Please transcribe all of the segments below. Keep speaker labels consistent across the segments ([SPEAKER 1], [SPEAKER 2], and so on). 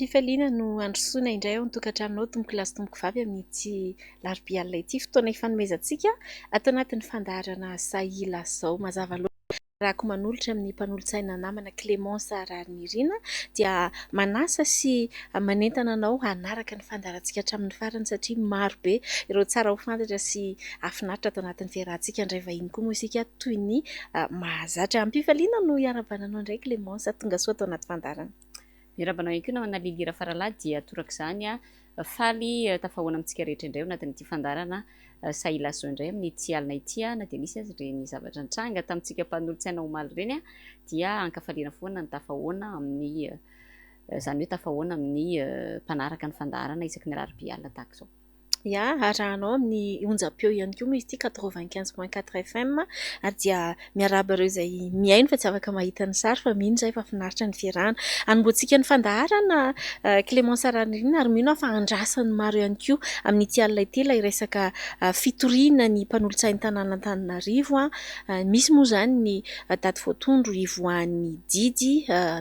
[SPEAKER 1] Am-pifaliana no handrosoana indray ao an-tokantranonao tompoko lahy sy tompoko vavy amin'ity alarobia alina ity fotoana ifanomezantsika ato anatin'ny fandaharana Sahila Zao. Mazava loatra raha manolotra amin'ny mpanolotsaina namana Clémence Raharinirina dia manasa sy manentana anao hanaraka ny fandaharantsika hatramin'ny farany satria maro be ireo tsara ho fantatra sy hahafinaritra ato anatin'ny fiarahantsika. Handray vahiny koa moa isika toy ny mahazatra. Am-pifaliana no hiarahabana anao indray Clémence, tonga soa ato anaty fandaharana.
[SPEAKER 2] Miarahaba anao ihany koa namana Lily Rafaralahy dia torak'izany faly tafahoana amintsika rehetra indray ao anatin'ity fandaharana Sahila Zo indray amin'ity alina ity na dia nisy aza ireny zavatra nitranga tamintsika mpanolotsaina omaly ireny dia ankafaliana foana ny tafahoana amin'ny izany hoe tafahoana amin'ny mpanaraka ny fandaharana isaky ny alarobia alina tahaka izao.
[SPEAKER 1] Ya, arahanao amin'ny onjam-peo ihany koa moa izy ity, 95.4 FM, ary dia miarahaba ireo izay mihaino fa tsy afaka mahita ny sary fa mino izahay fa finaritra ny fiarahana. Hanombohantsika ny fandaharana Clémence Raharinirina ary mino aho fa andrasan'ny maro ihany koa amin'ity alina ity ilay resaka fitoriana ny mpanolotsain'ny tanàn'Antananarivo. Misy moa izany ny daty voatondro hivoahan'ny didy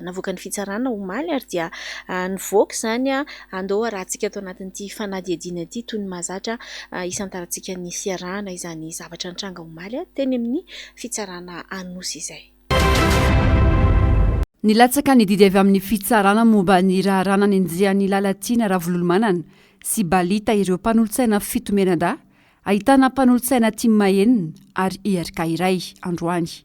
[SPEAKER 1] navoakan'ny fitsarana omaly ary dia nivoaka izany Andao arahantsika ato anatin'ity fanadihadiana ity toy ny mahazatra hisantarantsika ny fiarahana izany zavatra nitranga omaly teny amin'ny fitsarana Anosy izay.
[SPEAKER 3] Nilatsaka ny didy avy amin'ny fitsarana momba ny raharaha nanenjehan'i Lalatiana Ravololomanana sy Balita ireo mpanolotsaina fito mianadahy, ahitana mpanolotsaina tim enina ary IRK iray, androany.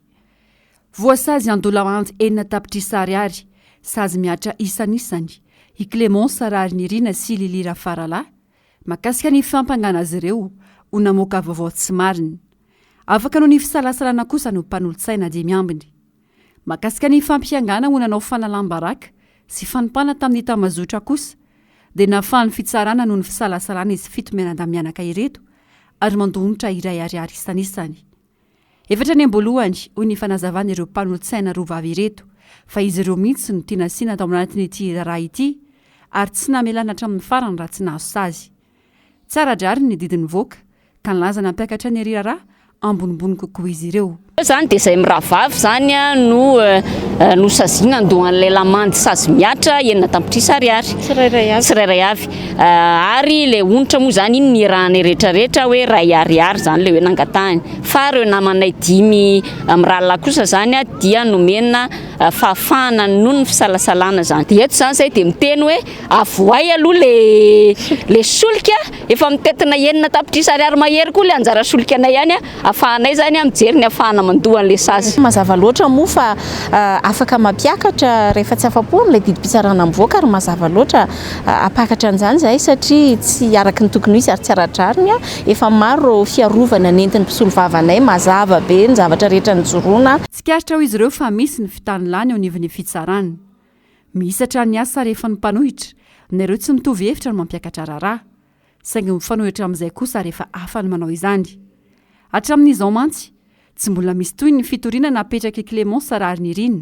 [SPEAKER 3] Voasazy an-dolamandy enina tapitrisa ariary, sazy mihatra isanisany, i Clémence Raharinirina sy Lily Rafaralahy, mahakasika ny fampangana azy ireo ho namoaka vaovao tsy marina. Afaka noho ny fisalasalana kosa no mpanolotsaina dimy ambiny. Mahakasika ny fampiangana ho nanao fanalam-baraka sy fanompana tamin'ny tambazotra kosa dia nafahan'ny fitsarana noho ny fisalasalana izy fito mianadahy mianaka ireto ary mandoa onitra iray ariary isanisany. Efa hatrany am-boalohany, hoy ny fanazavan'ireo mpanolotsaina roa vavy ireto, fa izy ireo mihitsy no tiana asiana tao anatin'ity raharaha ity ary tsy namelana hatramin'ny farany raha tsy nahazo sazy. Tsy ara-drariny ny didy nivoaka ka nilaza nampiakatra ny raharaha ambonimbony kokoa izy ireo.
[SPEAKER 2] Eo izany dia izay mirahavavy izany no nosaziana handoa an'ilay lamandy sazy mihatra enina tapitrisa ariary.
[SPEAKER 1] Tsirairay avy.
[SPEAKER 2] Tsirairay avy. Ary ilay onitra moa izany iny niarahanay rehetrarehetra hoe iray ariary izany ilay hoe nangatahiny. Fa ireo namanay dimy mirahalahy kosa izany dia nomena fahafahana noho ny fisalasalana izany. Dia eto izany izay dia miteny hoe avohay aloha ilay ilay solika, efa mitentina enina tapitrisa ariary mahery koa ilay anjara solikanay any. Afahanay izany mijery ny afahana mandoa an'ilay sazy.
[SPEAKER 1] Mazava loatra moa fa afaka mampiakatra rehefa tsy afa-po amin'ilay didim-pitsarana mivoaka ary mazava loatra hampakatra an'izany izahay satria tsy araka ny tokony ho izy ary tsy ara-drariny. Efa maro ireo fiarovana nentin'ny mpisolovava anay, mazava be ny zavatra rehetra nijoroana.
[SPEAKER 3] Tsikaritra hoy izy ireo fa misy ny fitanilana eo anivon'ny fitsarana. Mihisatra ny asa rehefa ny mpanohitra na ireo tsy mitovy hevitra no mampiakatra raharaha. Saingy mifanohitra amin'izay kosa rehefa hafa ny manao izany. Hatramin'izao mantsy, tsy mbola misy tohiny ny fitoriana napetrak'i Clémence Raharinirina,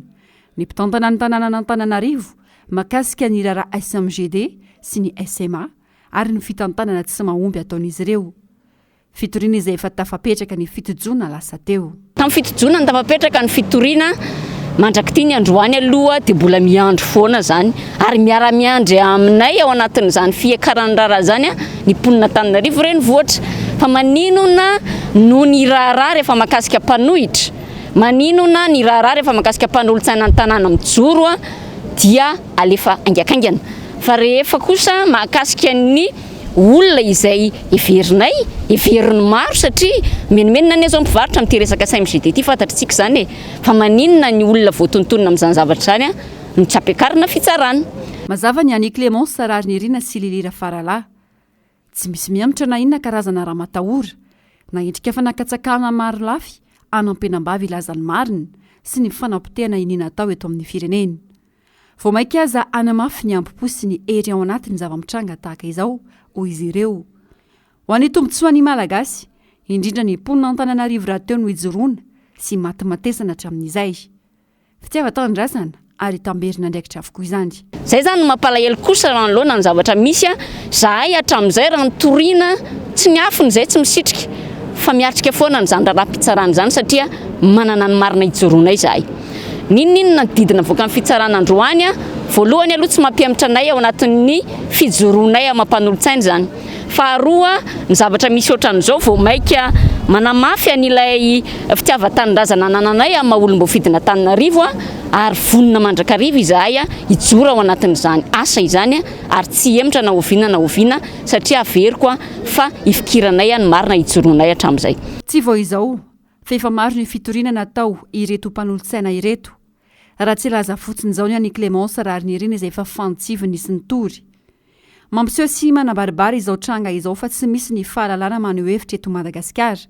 [SPEAKER 3] ny mpitantana ny tanànan'Antananarivo, mahakasika ny raharaha SMGD sy ny SMA ary ny fitantanana tsy mahomby ataon'izy ireo. Fitoriana izay efa tafapetraka ny fito jona lasa teo.
[SPEAKER 2] Tamin'ny fito jona no tafapetraka ny fitoriana, mandrak'ity ny androany aloha dia mbola miandry foana izany ary miara-miandry aminay ao anatin'izany fiakaran'ny raharaha izany ny mponin'Antananarivo renivohitra. Fa maninona no ny raharaha rehefa mahakasika mpanohitra, maninona ny raharaha rehefa mahakasika mpanolotsaina ny tanàna mijoro dia alefa haingakaingana fa rehefa kosa mahakasika ny olona izay heverinay, heverin'ny maro satria menomenona anie zao mpivarotra amin'ity resaka SMGD ity fantatritsika izany e, fa maninona ny olona voatontonona amin'izany zavatra izany no tsy ampiakarina fitsarana.
[SPEAKER 3] Mazava ny an'i Clémence Raharinirina sy Lily Rafaralahy. Tsy misy mihemotra na inona karazana ramatahora, na endrika fanakatsakana maro lafy hanampenam-bava hilaza ny marina sy ny fanapotehana iniana atao eto amin'ny firenena. Vao mainka aza hanamafy ny hambom-po sy ny hery ao anaty ny zava-mitranga tahaka izao, hoy izy ireo. Ho an'ny tombontsoan'ny Malagasy, indrindra ny mponin'Antananarivo rahateo no ijoroana sy imatimatesana hatramin'izay. Fitiavan-tanindrazana ary tamberin'andraikitra avokoa izany.
[SPEAKER 2] Zay zany no mampalahelo kosa raha anoloana ny zavatra misy a, zahay hatramin'izay raha nitoriana tsy miafina izay tsy misitrika fa miatrika foana an'izany raharaham-pitsarana izany satria manana ny marina ijoroanay izahay. N'inon'inona ny didy navoakan'ny fitsarana androany. Voalohany aloha tsy mampihemotra anay ao anatin'ny fijoroanay amin'ny maha mpanolotsaina izany. Faharoa, ny zavatra misy ohatran'izao vao maika manamafy an'ilay fitiavan-tanindrazana anananay amin'ny maha olom-boafidin'Antananarivo ary vonona mandrakariva izahay hijoro ao anatin'izany asa izany ary tsy hihemotra na oviana na oviana satria averiko fa ifikiranay ny marina hijoroanay hatramin'izay.
[SPEAKER 3] Tsy vao izao fa efa maro ny fitoriana natao ireto mpanolotsaina ireto. Raha tsy hilaza fotsiny izao ny an'i Clémence Raharinirina izay efa fantsivy nisy nitory. Mampiseho sy manabaribary izao tranga izao fa tsy misy ny fahalalana maneho hevitra eto Madagasikara.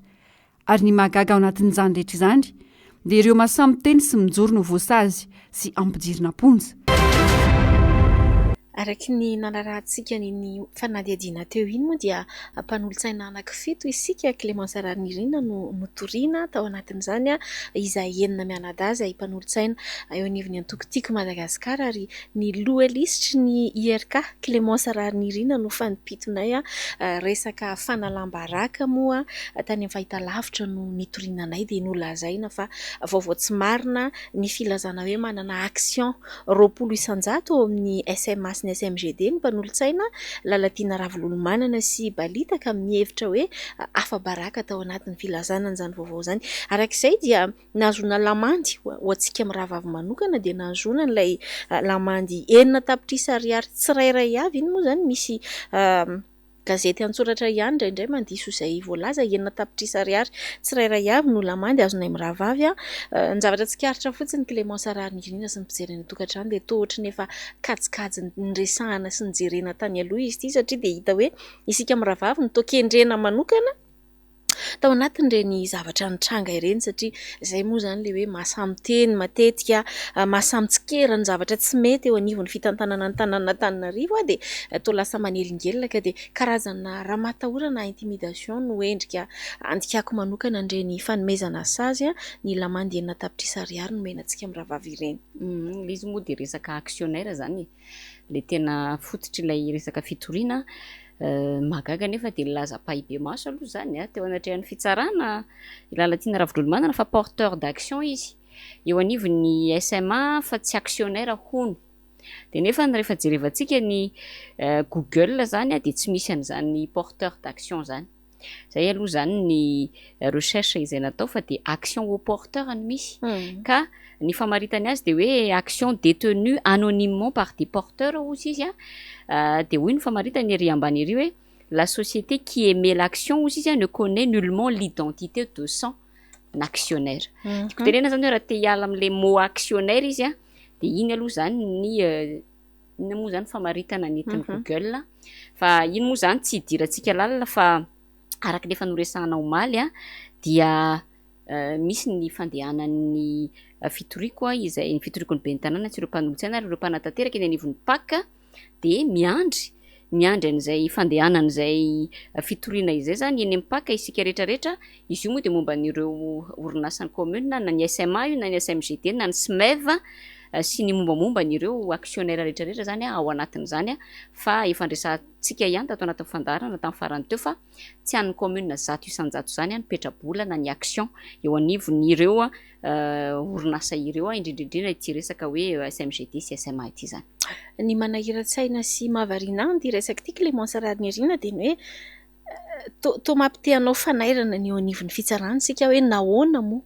[SPEAKER 3] Ary ny mahagaga ao anatin'izany rehetra izany dia ireo masahy miteny sy mijoro no voasazy sy ampidirina am-ponja.
[SPEAKER 1] Araka ny nanarahantsika an'iny fanadihadiana teo iny moa dia mpanolotsaina anankifito isika, Clémence Raharinirina no notoriana tao anatin'izany, izahay enina mianadahy izay mpanolotsaina eo anivon'ny antoko Tiako Madagasikara ary ny loha lisitry ny IRK, Clémence Raharinirina no fanimpitonay resaka fanalam-baraka moa tany amin'ny fahitalavitra no nitoriana anay dia nolazaina fa vaovao tsy marina ny filazana hoe manana action 20% ao amin'ny SMA sy ny SMGD ny mpanolotsaina Lalatiana Ravololomanana sy Balita ka mihevitra hoe afa-baraka tao anatin'ny filazana an'izany vaovao izany. Araka izay dia nahazoana lamandy ho antsika mirahavavy manokana dia nahazoana an'ilay lamandy 6 tapitrisa ariary tsirairay avy. Iny moa izany misy gazety an-tsoratra ihany indraindray mandiso izay voalaza, 6 tapitrisa ariary tsirairay avy no lamandy azonay mirahavavy. Ny zavatra tsikaritra fotsiny, Clémence Raharinirina sy ny mpijery any an-tokantrano, dia toa ohatry ny efa kajikajy niresahana sy nijerena tany aloha izy ity satria dia hita hoe isika mirahavavy no toa kendrena manokana tao anatin'ireny zavatra nitranga ireny satria izay moa izany ilay hoe mahasahy miteny matetika, mahasahy mitsikera ny zavatra tsy mety eo anivon'ny fitantanana ny tanànan'Antananarivo dia toa lasa manelingelina ka dia karazana ramatahorana, intimidation no endrika andikako manokana an'ireny fanomezana sazy ny lamandy 6 tapitrisa ariary nomena antsika mirahavavy ireny.
[SPEAKER 2] Ilay izy moa dia resaka actionnaire izany e, ilay tena fototr'ilay resaka fitoriana. Mahagaga nefa dia nilaza ampahibemaso aloha izany teo anatrehan'ny fitsarana i Lalatiana Ravololomanana fa porteur d'action izy eo anivon'ny SMA fa tsy actionnaire hono. Dia nefa rehefa jerevantsika ny Google izany dia tsy misy an'izany porteur d'action izany. Izay aloha izany ny recherche izay natao fa dia action au porteur no misy. Ka ny famaritany azy dia hoe action détenue anonymement par des porteurs hozy izy a. Dia hoy ny famaritany ery ambany ery hoe la société qui émet l'action hozy izy ne connaît nullement l'identité de son actionnaire. Tiako tenena zany hoe raha te hiala amin'ilay mot actionnaire izy a, dia iny aloha zany ny inona moa zany famaritana nentin'ny Google, fa iny moa zany tsy hidirantsika lalina fa araka ny efa noresahana omaly a, dia misy ny fandehanan'ny fitoriako izay ny fitoriako ny ben'ny tanàna sy ireo mpanolotsaina ary ireo mpanatanteraka eny anivon'ny PAC dia miandry miandry an'izay fandehanan'izay fitoriana izay zany eny amin'ny PAC isika rehetrarehetra. Izy io moa dia momba an'ireo orinasan'ny commune, na ny SMA io na ny SMGD na ny SMEV sy ny mombamomba an'ireo actionnaire rehetrarehetra zany ao anatin'izany, fa efa nresahantsika ihany tato anatin'ny fandaharana tamin'ny farany teo fa tsy an'ny commune 100% zany ny petrabola na ny action eo anivon'ireo orinasa ireo, indrindra indrindra ity resaka hoe SMGD sy SMA ity zany.
[SPEAKER 1] Ny manahiran-tsaina sy mahavariana ahy ity resaka ity, Clémence Raharinirina, dia ny hoe toa mampite hanao fanairana ny eo anivon'ny fitsarana isika hoe nahoana moa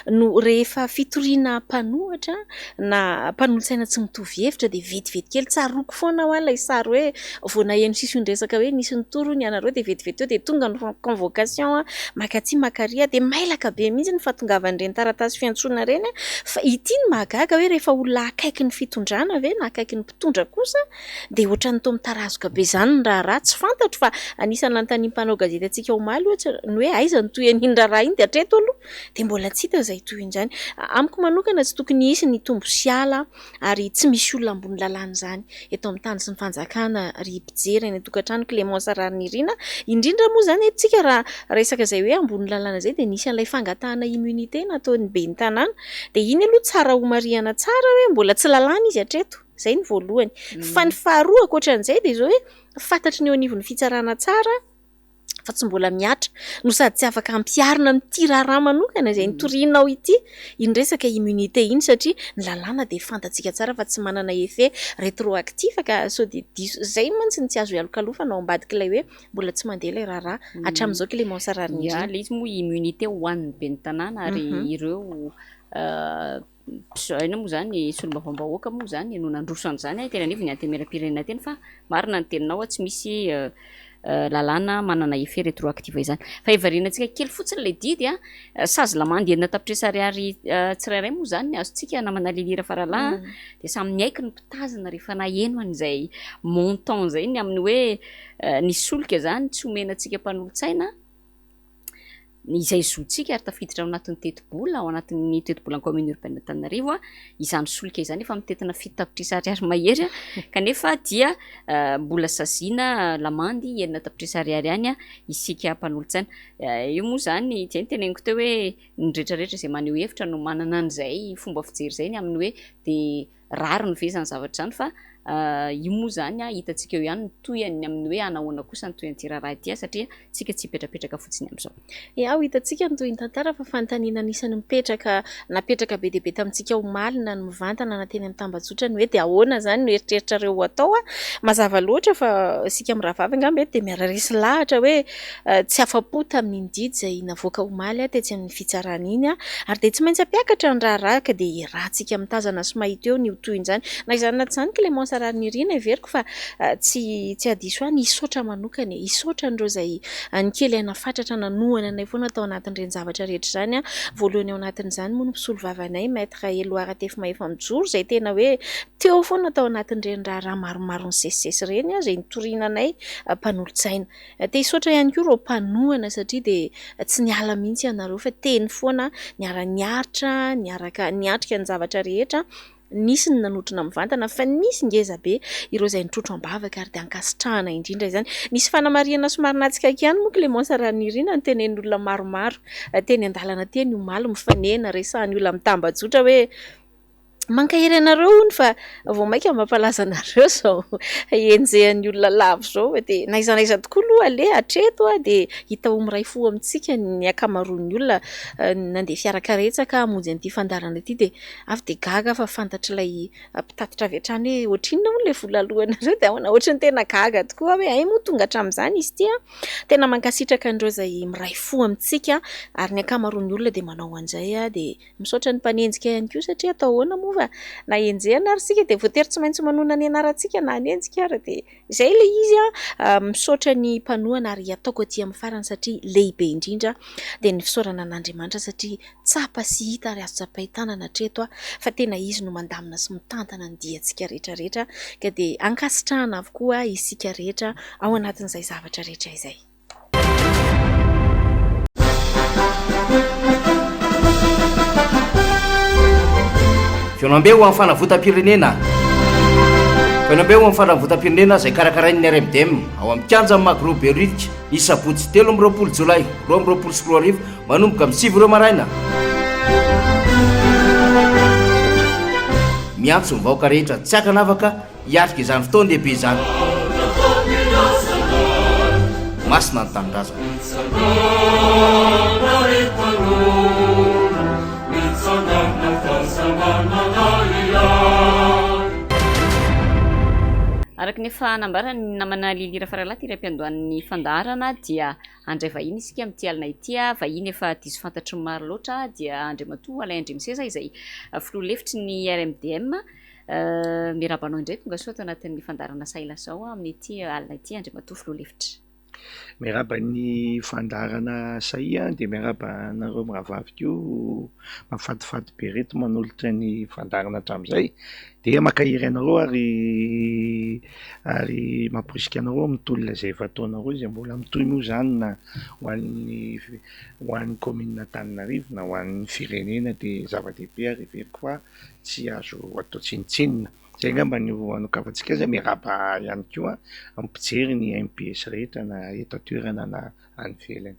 [SPEAKER 1] no rehefa fitoriana mpanohitra na mpanolotsaina tsy mitovy hevitra dia vetivety kely. Tsaroako foana hoa ilay sary hoe vao naheno sision-dresaka hoe nisy nitory hono ianareo dia vetivety teo dia tonga ny convocation makaty makaria, dia mailaka be mihitsy ny fahatongavan'ireny taratasy fiantsoana ireny. Fa ity no mahagaga hoe rehefa olona akaiky ny fitondrana ve na akaiky ny mpitondra kosa dia ohatran'ny toa mitarazoka be izany ny raharaha. Tsy fantatro fa anisan'ny nanontanian'ny mpanao gazety antsika omaly ohatra ny hoe aiza no tohin'iny raharaha iny, dia hatreto aloha dia mbola tsy hita izay tohin'izany. Amiko manokana tsy tokony hisy ny tombo sy ala ary tsy misy olona ambony lalàna izany eto amin'ny tany sy ny fanjakana, ry mpijery any an-tokantrano, Clémence Raharinirina. Indrindra moa izany eto tsika raha resaka izay hoe ambony lalàna izay dia nisy an'ilay fangatahana immunité nataon'ny ben'ny tanàna, dia iny aloha tsara homarihana tsara hoe mbola tsy lalàna izy hatreto. Izay ny voalohany. Fa ny faharoa ankoatran'izay dia izao hoe fantatry ny eo anivon'ny fitsarana tsara Fa tsy mbola mihatra no sady tsy afaka ampiharina amin'ity raharaha manokana izay nitorianao ity iny resaka immunité iny satria ny lalàna dia fantatsika tsara fa tsy manana effet rétroactif ka sao dia diso. Izay mantsy no tsy azo ialokalofana ao ambadik'ilay hoe mbola tsy mandeha ilay raharaha hatramin'izao Clémence Raharinirina.
[SPEAKER 2] Ya, ilay izy moa immunité ho an'ny ben'ny tanàna ary ireo Mpizaina moa izany, solombavambahoaka moa izany no nandroso an'izany teny anivon'ny Antenimierampirenena teny fa marina ny teninao tsy misy lalàna manana effet rétroactif izany. Fa hivarinantsika kely fotsiny ilay didy a, sazy lamandy 6 tapitrisa ariary tsirairay moa izany ny azontsika namana Lily Rafaralahy a, dia samy niaiky ny mpitazana rehefa naheno an'izay montant izay ny amin'ny hoe ny solika izany tsy omena antsika mpanolotsaina, izay zontsika ary tafiditra ao anatin'ny tetibola, ao anatin'ny tetibolan'ny commune urbaine Antananarivo, izany solika izany efa mitentina 7 tapitrisa ariary mahery kanefa dia mbola saziana lamandy 6 tapitrisa ariary ihany isika mpanolotsaina. Io moa izany, izay no teneniko teo hoe ny rehetra rehetra izay maneho hevitra no manana an'izay fomba fijery izay ny amin'ny hoe dia Rariny ve izany zavatra izany fa io moa izany hitantsika eo ihany ny tohiny amin'ny hoe hanahoana kosa ny tohin'ity raharaha ity satria tsika tsy hipetrapetraka fotsiny amin'izao.
[SPEAKER 1] Ya, ho hitantsika ny tohin'ny tantara fa fanontaniana anisan'ny mipetraka, napetraka be dia be tamintsika omaly na ny mivantana na teny amin'ny tambajotra ny hoe dia ahoana izany no eritreritrareo ho atao? Mazava loatra fa isika mirahavavy angamba eto dia miara-resy lahatra hoe tsy afa-po tamin'iny didy izay navoaka omaly tetsy amin'ny fitsarana iny ary dia tsy maintsy hampiakatra ny raharaha ka dia iarahantsika mitazana sy mahita eo ny ho tohin'izany. Na izany na tsy izany Clémence Raharinirina heveriko fa tsy tsy hadiso ahy ny hisaotra manokana e! Hisaotra an'ireo izay nikely aina fatratra nanohana anay foana tao anatin'ireny zavatra rehetra izany. Voalohany ao anatin'izany moa ny mpisolovava anay Maître Eloi Ratefimahefa Mijoro izay tena hoe teo foana tao anatin'ireny raharaha maromaro nisesisesy ireny izay nitoriana anay mpanolotsaina. Te hisaotra ihany koa ireo mpanohana satria dia tsy niala mihitsy ianareo fa teny foana, niara-niaritra, niaraka niatrika ny zavatra rehetra. Nisy ny nanotrona mivantana fa nisy ngeza be ireo izay nitrotro am-bavaka ary dia ankasitrahana indrindra izany. Nisy fanamarihana somary nahatsikaiky ihany moa Clémence Ranirina notenenin'olona maromaro teny an-dalana teny omaly mifanena, resahan'ny olona amin'ny tambajotra hoe Mankahery anareo hono fa vao mainka mampalaza anareo izao enjehan'ny olona lava izao fa dia na aiza na aiza tokoa aloha aleha hatreto dia hita ho miray fo amintsika ny ankamaroan'ny olona nandeha fiarakaretsaka hamonjy an'ity fandaharana ity dia avy dia gaga fa fantatr'ilay mpitatitra avy hatrany hoe ohatrinona hono ilay vola aloanareo dia ahoana ohatran'ny tena gaga tokoa aho hoe hay moa tonga hatramin'izany izy ity an! Tena mankasitraka an'ireo izay miray fo amintsika ary ny ankamaroan'ny olona dia manao an'izay dia Misaotra ny mpanenjika ihany koa satria atao ahoana moa fa na enjehina ary isika dia voatery tsy maintsy manonona ny anarantsika na hanenjika ary dia izay ilay izy an! Misaotra ny mpanohana ary ataoko aty amin'ny farany satria lehibe indrindra dia ny fisaorana an'Andriamanitra satria tsapa sy hita ary azo tsapain-tanana hatreto fa tena izy no mandamina sy mitantana ny diantsika rehetra rehetra ka dia ankasitrahana avokoa isika rehetra ao anatin'izay zavatra rehetra izay.
[SPEAKER 4] Fihaonambe ho amin'ny fanavotam-pirenena Fihaonambe ho amin'ny fanavotam-pirenena izay karakarain'ny RMDM ao amin'ny kianjan'ny Magro Behoririka ny sabotsy 23 jolay 2022 manomboka amin'ny 9 ora maraina. Miantso ny vahoaka rehetra tsy ankanavaka Hiatrika izany fotoan-dehibe izany. Masina ny tanindrazana.
[SPEAKER 2] Araka ny efa nambaran'ny namana Lily Rafaralahy tery am-piandohan'ny fandaharana dia handray vahiny isika amin'ity alina ity, vahiny efa diso fantatry ny maro loatra dia Andriamatoa Alain Andriamiseza izay filoha lefitry ny RMDM. Miarahaba anao indray tonga soa ato anatin'ny fandaharana Sahy Lazao amin'ity alina ity Andriamatoa Filoha Lefitra.
[SPEAKER 5] Miarahaba ny fandaharana Sahy dia miarahaba anareo mirahavavy koa mahafatifaty be ireto manolotra ny fandaharana hatramin'izay dia mankahery anareo ary ary mamporisika anareo amin'ny tolona izay efa ataonareo izay mbola mitohy moa izany na ho an'ny ho an'ny kaominina Antananarivo na ho an'ny firenena dia zava-dehibe ary heveriko fa tsy azo atao tsinontsinona. Izay angamba no hanokafantsika azy. Miarahaba ihany koa ny mpijery ny mbs rehetra na eto an-toerana na any ivelany.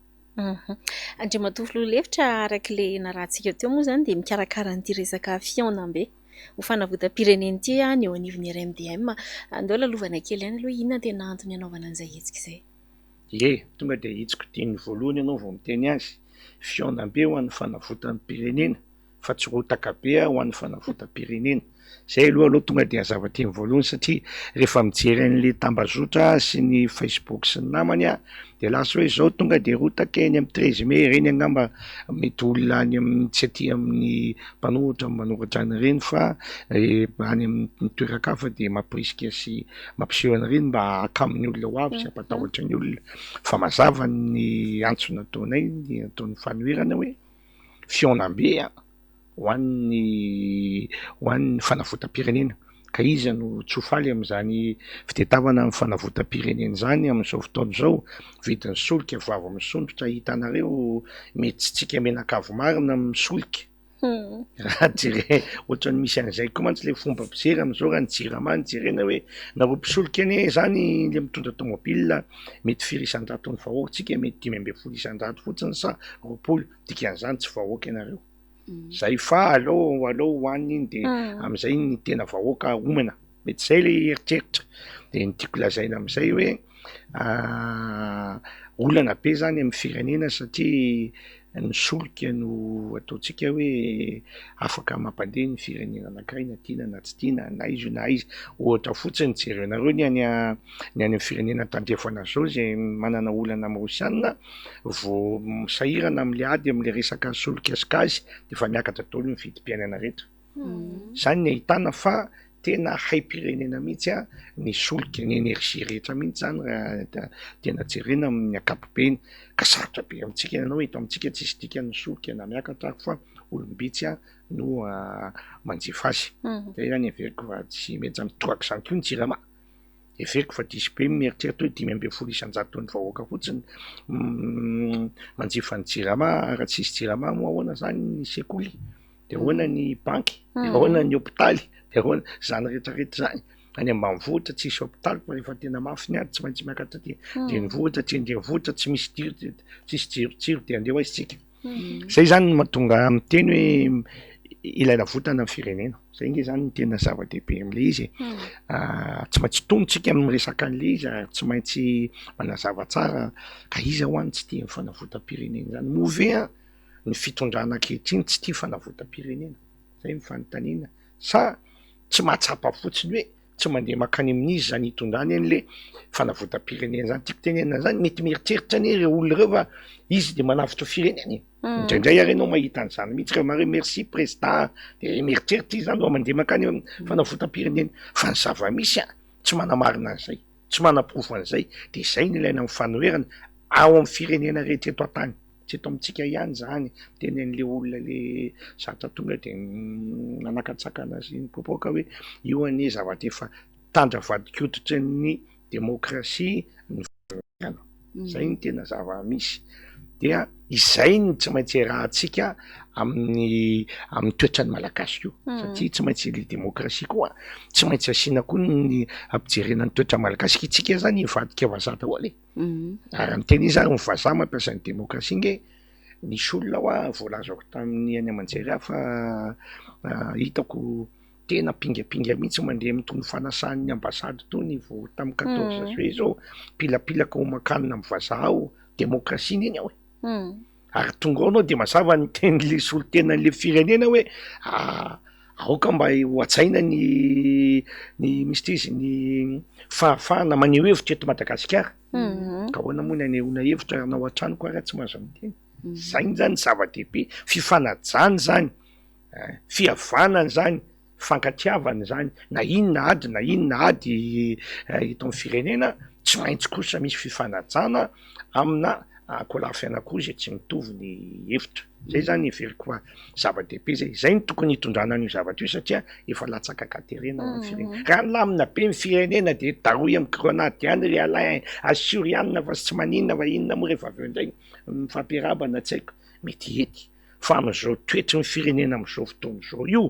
[SPEAKER 1] Andriamatoa Filoha Lefitra, araka ilay narahantsika teo moa izany dia mikarakara an'ity resaka fihaonambe ho fanavotam-pirenena ity ny eo anivon'ny RMDM. Andao lalovana kely ihany aloha, inona no tena antony hanaovana an'izay hetsika izay?
[SPEAKER 5] Ie, tonga dia ahitsiko dieny voalohany ianao vao miteny azy, fihaonambe ho an'ny fanavotam-pirenena fa tsy rotaka be ho an'ny fanavotam-pirenena. Zay aloha aleo tonga dia hazava teny voalohany satria rehefa mijery an'le tambazotra sy ny facebook sy ny namany aho de lasa hoe zao tonga de rotaka eny amin'ny treize mai ireny angamba mety olona any amin'ny tsy aty amin'ny mpanohitra no manoratra an'ireny fa any amin'ny toeran-kafa de mampirisika sy mampiseho an'ireny mba hahakamo ny olona ho avy sy hampatahotra ny olona fa mazava ny antso nataonay ny ataon'ny fanoherana hoe fihaonambe an ho an'ny ho an'ny fanavotam-pirenena. Ka iza no tsy ho faly amin'izany fitadiavana ny fanavotam-pirenena izany amin'izao fotoana izao? Vidin'ny solika vao avy misondrotra hitanareo mety tsy tsika mianakavy marina misoliky. Raha jere ohatran'ny misy an'izay koa mantsy le fomba fijery amin'izao raha ny jirama no jerena hoe nareo mpisoliky anie zany le mitondra tomobile mety firy isan-jaton'ny vahoaka tsika mety 15 isan-jato fotsiny sa 20 dikan'izany tsy vahoaka ianareo. Zay fa aleo aleo hohanina iny de am'zay ny tena vahoaka homana, mety zay le eritreritra, de ny tiako lazaina am'zay hoe olana be zany amy firenena satria ny solika no ataontsika hoe afaka mampandeha ny firenena anakiray na tiana na tsy tiana na aiza io na aiza, ohatra fotsiny jerenareo ny any ny any amy firenena tandrefana zao zay manana olana amy rosiana, Vao sahirana amin'ilay ady amin'ilay resaka solika sy gaz dia efa miakatra daholo ny vidim-piainana rehetra. Izany ny ahitana fa tena haim-pirenena mihitsy ny solika, ny énergie rehetra mihitsy izany raha tena jerena amin'ny ankapobeny. Ka sarotra be amintsika ianao eto amintsika tsisy dikany ny solika na miakatra ary fa olom-bitsy no manjifa azy. Izay izany heveriko fa tsy mety izany. Torak'izany koa ny jirama. Heveriko fa diso be ny mieritreritra hoe 15 isan-jaton'ny vahoaka fotsiny manjifa ny jirama, raha tsisy jirama moa ahoana zany ny sekoly, de ahoana ny banky, de ahoana ny hopitaly, de ahoana zany rehetrarehetra zany, any ambanivohitra tsisy hopitaly fa rehefa tena mafy ny ady tsy maintsy miakatra aty an-drenivohitra, aty an-drenivohitra tsy misy jiro, tsisy jirojiro de andeha ho aiza tsika. Zay zany no mahatonga ahy miteny hoe ilaina avotana ny firenena, zay nge zany no tena zava-dehibe am'le izy e, tsy maintsy tony tsika miresaka an'le izy ary tsy maintsy manazava tsara ka iza hoa no tsy tia ny fanavotam-pirenena zany, moa ve an ny fitondrana ankehitriny tsy tia fanavotam-pirenena, zay ny fanontaniana, sa tsy mahatsapa fotsiny hoe tsy mandeha mankany amin'izy zany hitondrany an'le fanavotam-pirenena zany, tiako tenenina zany mety mieritreritra anie ireo olona ireo fa izy de manavotra firenena e, indraindray ary ianao mahita an'izany mihitsy rehefa mahare merci président de mieritreritra izy zany vao mandeha mankany amin'ny fanavotam-pirenena, fa ny zava-misy an tsy manamarina an'izay, tsy manaporofo an'izay, de izay no ilaina amin'ny fanoherana ao amin'ny firenena rehetra eto an-tany. Tsy eto amintsika ihany zany, miteny an'le olona le zatra tonga de manakatsakana sy mipoapoaka hoe io anie zavatra efa tandra vadin-koditry ny demokrasia ny fanoherana, zay no tena zava-misy, dia izay no tsy maintsy iarahantsika amin'ny amin'ny toetran'ny malagasy koa satria tsy maintsy le demokrasia koa tsy maintsy asiana koa ny ampijerena ny toetra malagasy, isika zany hivadika vazaha daholo e. Ary amin'ny teny iza ary ny vazaha mampiasa ny demokrasia nge, nisy olona hoa voalazako tamin'ny haino aman-jery aho fa hitako tena pingapinga mihitsy mandeha amin'itony fanasan'ny ambasady itony vao tamin'ny quatorze juillet zao, pilapilaka homan-kanina amin'ny vazaha ao, demokrasia anie ny ao e, ary tonga ao anao de mazava ny tenin'le solontenan'le firenena hoe aoka mba ho hajaina ny ny misy ty izy ny fahafahana maneho hevitra eto Madagasikara, ka ahoana moa ny anehoana hevitra raha anao an-trano koa ary tsy mahazo miteny, zay zany zava-dehibe, fifanajana zany, fihavanana zany. Fifankatiavana izany, na inona ady na inona ady eto amin'ny firenena, tsy maintsy kosa misy fifanajana amina ankolafy anankiroa izay tsy mitovy ny hevitra. Zay zany heveriko fa zava-dehibe zay, zay no tokony hitondrana an'io zavatra io satria efa latsaka an-katerena ny firenena. Raha nilamina be ny firenena de daroy amin'ny grenady ihany ry Alain, asio ry anona fa tsy maninona fa inona moa rehefa avy eo indray mifampiarahaba na tsy haiko, mety hety. Fa amin'izao toetry ny firenena amin'izao fotoana izao io,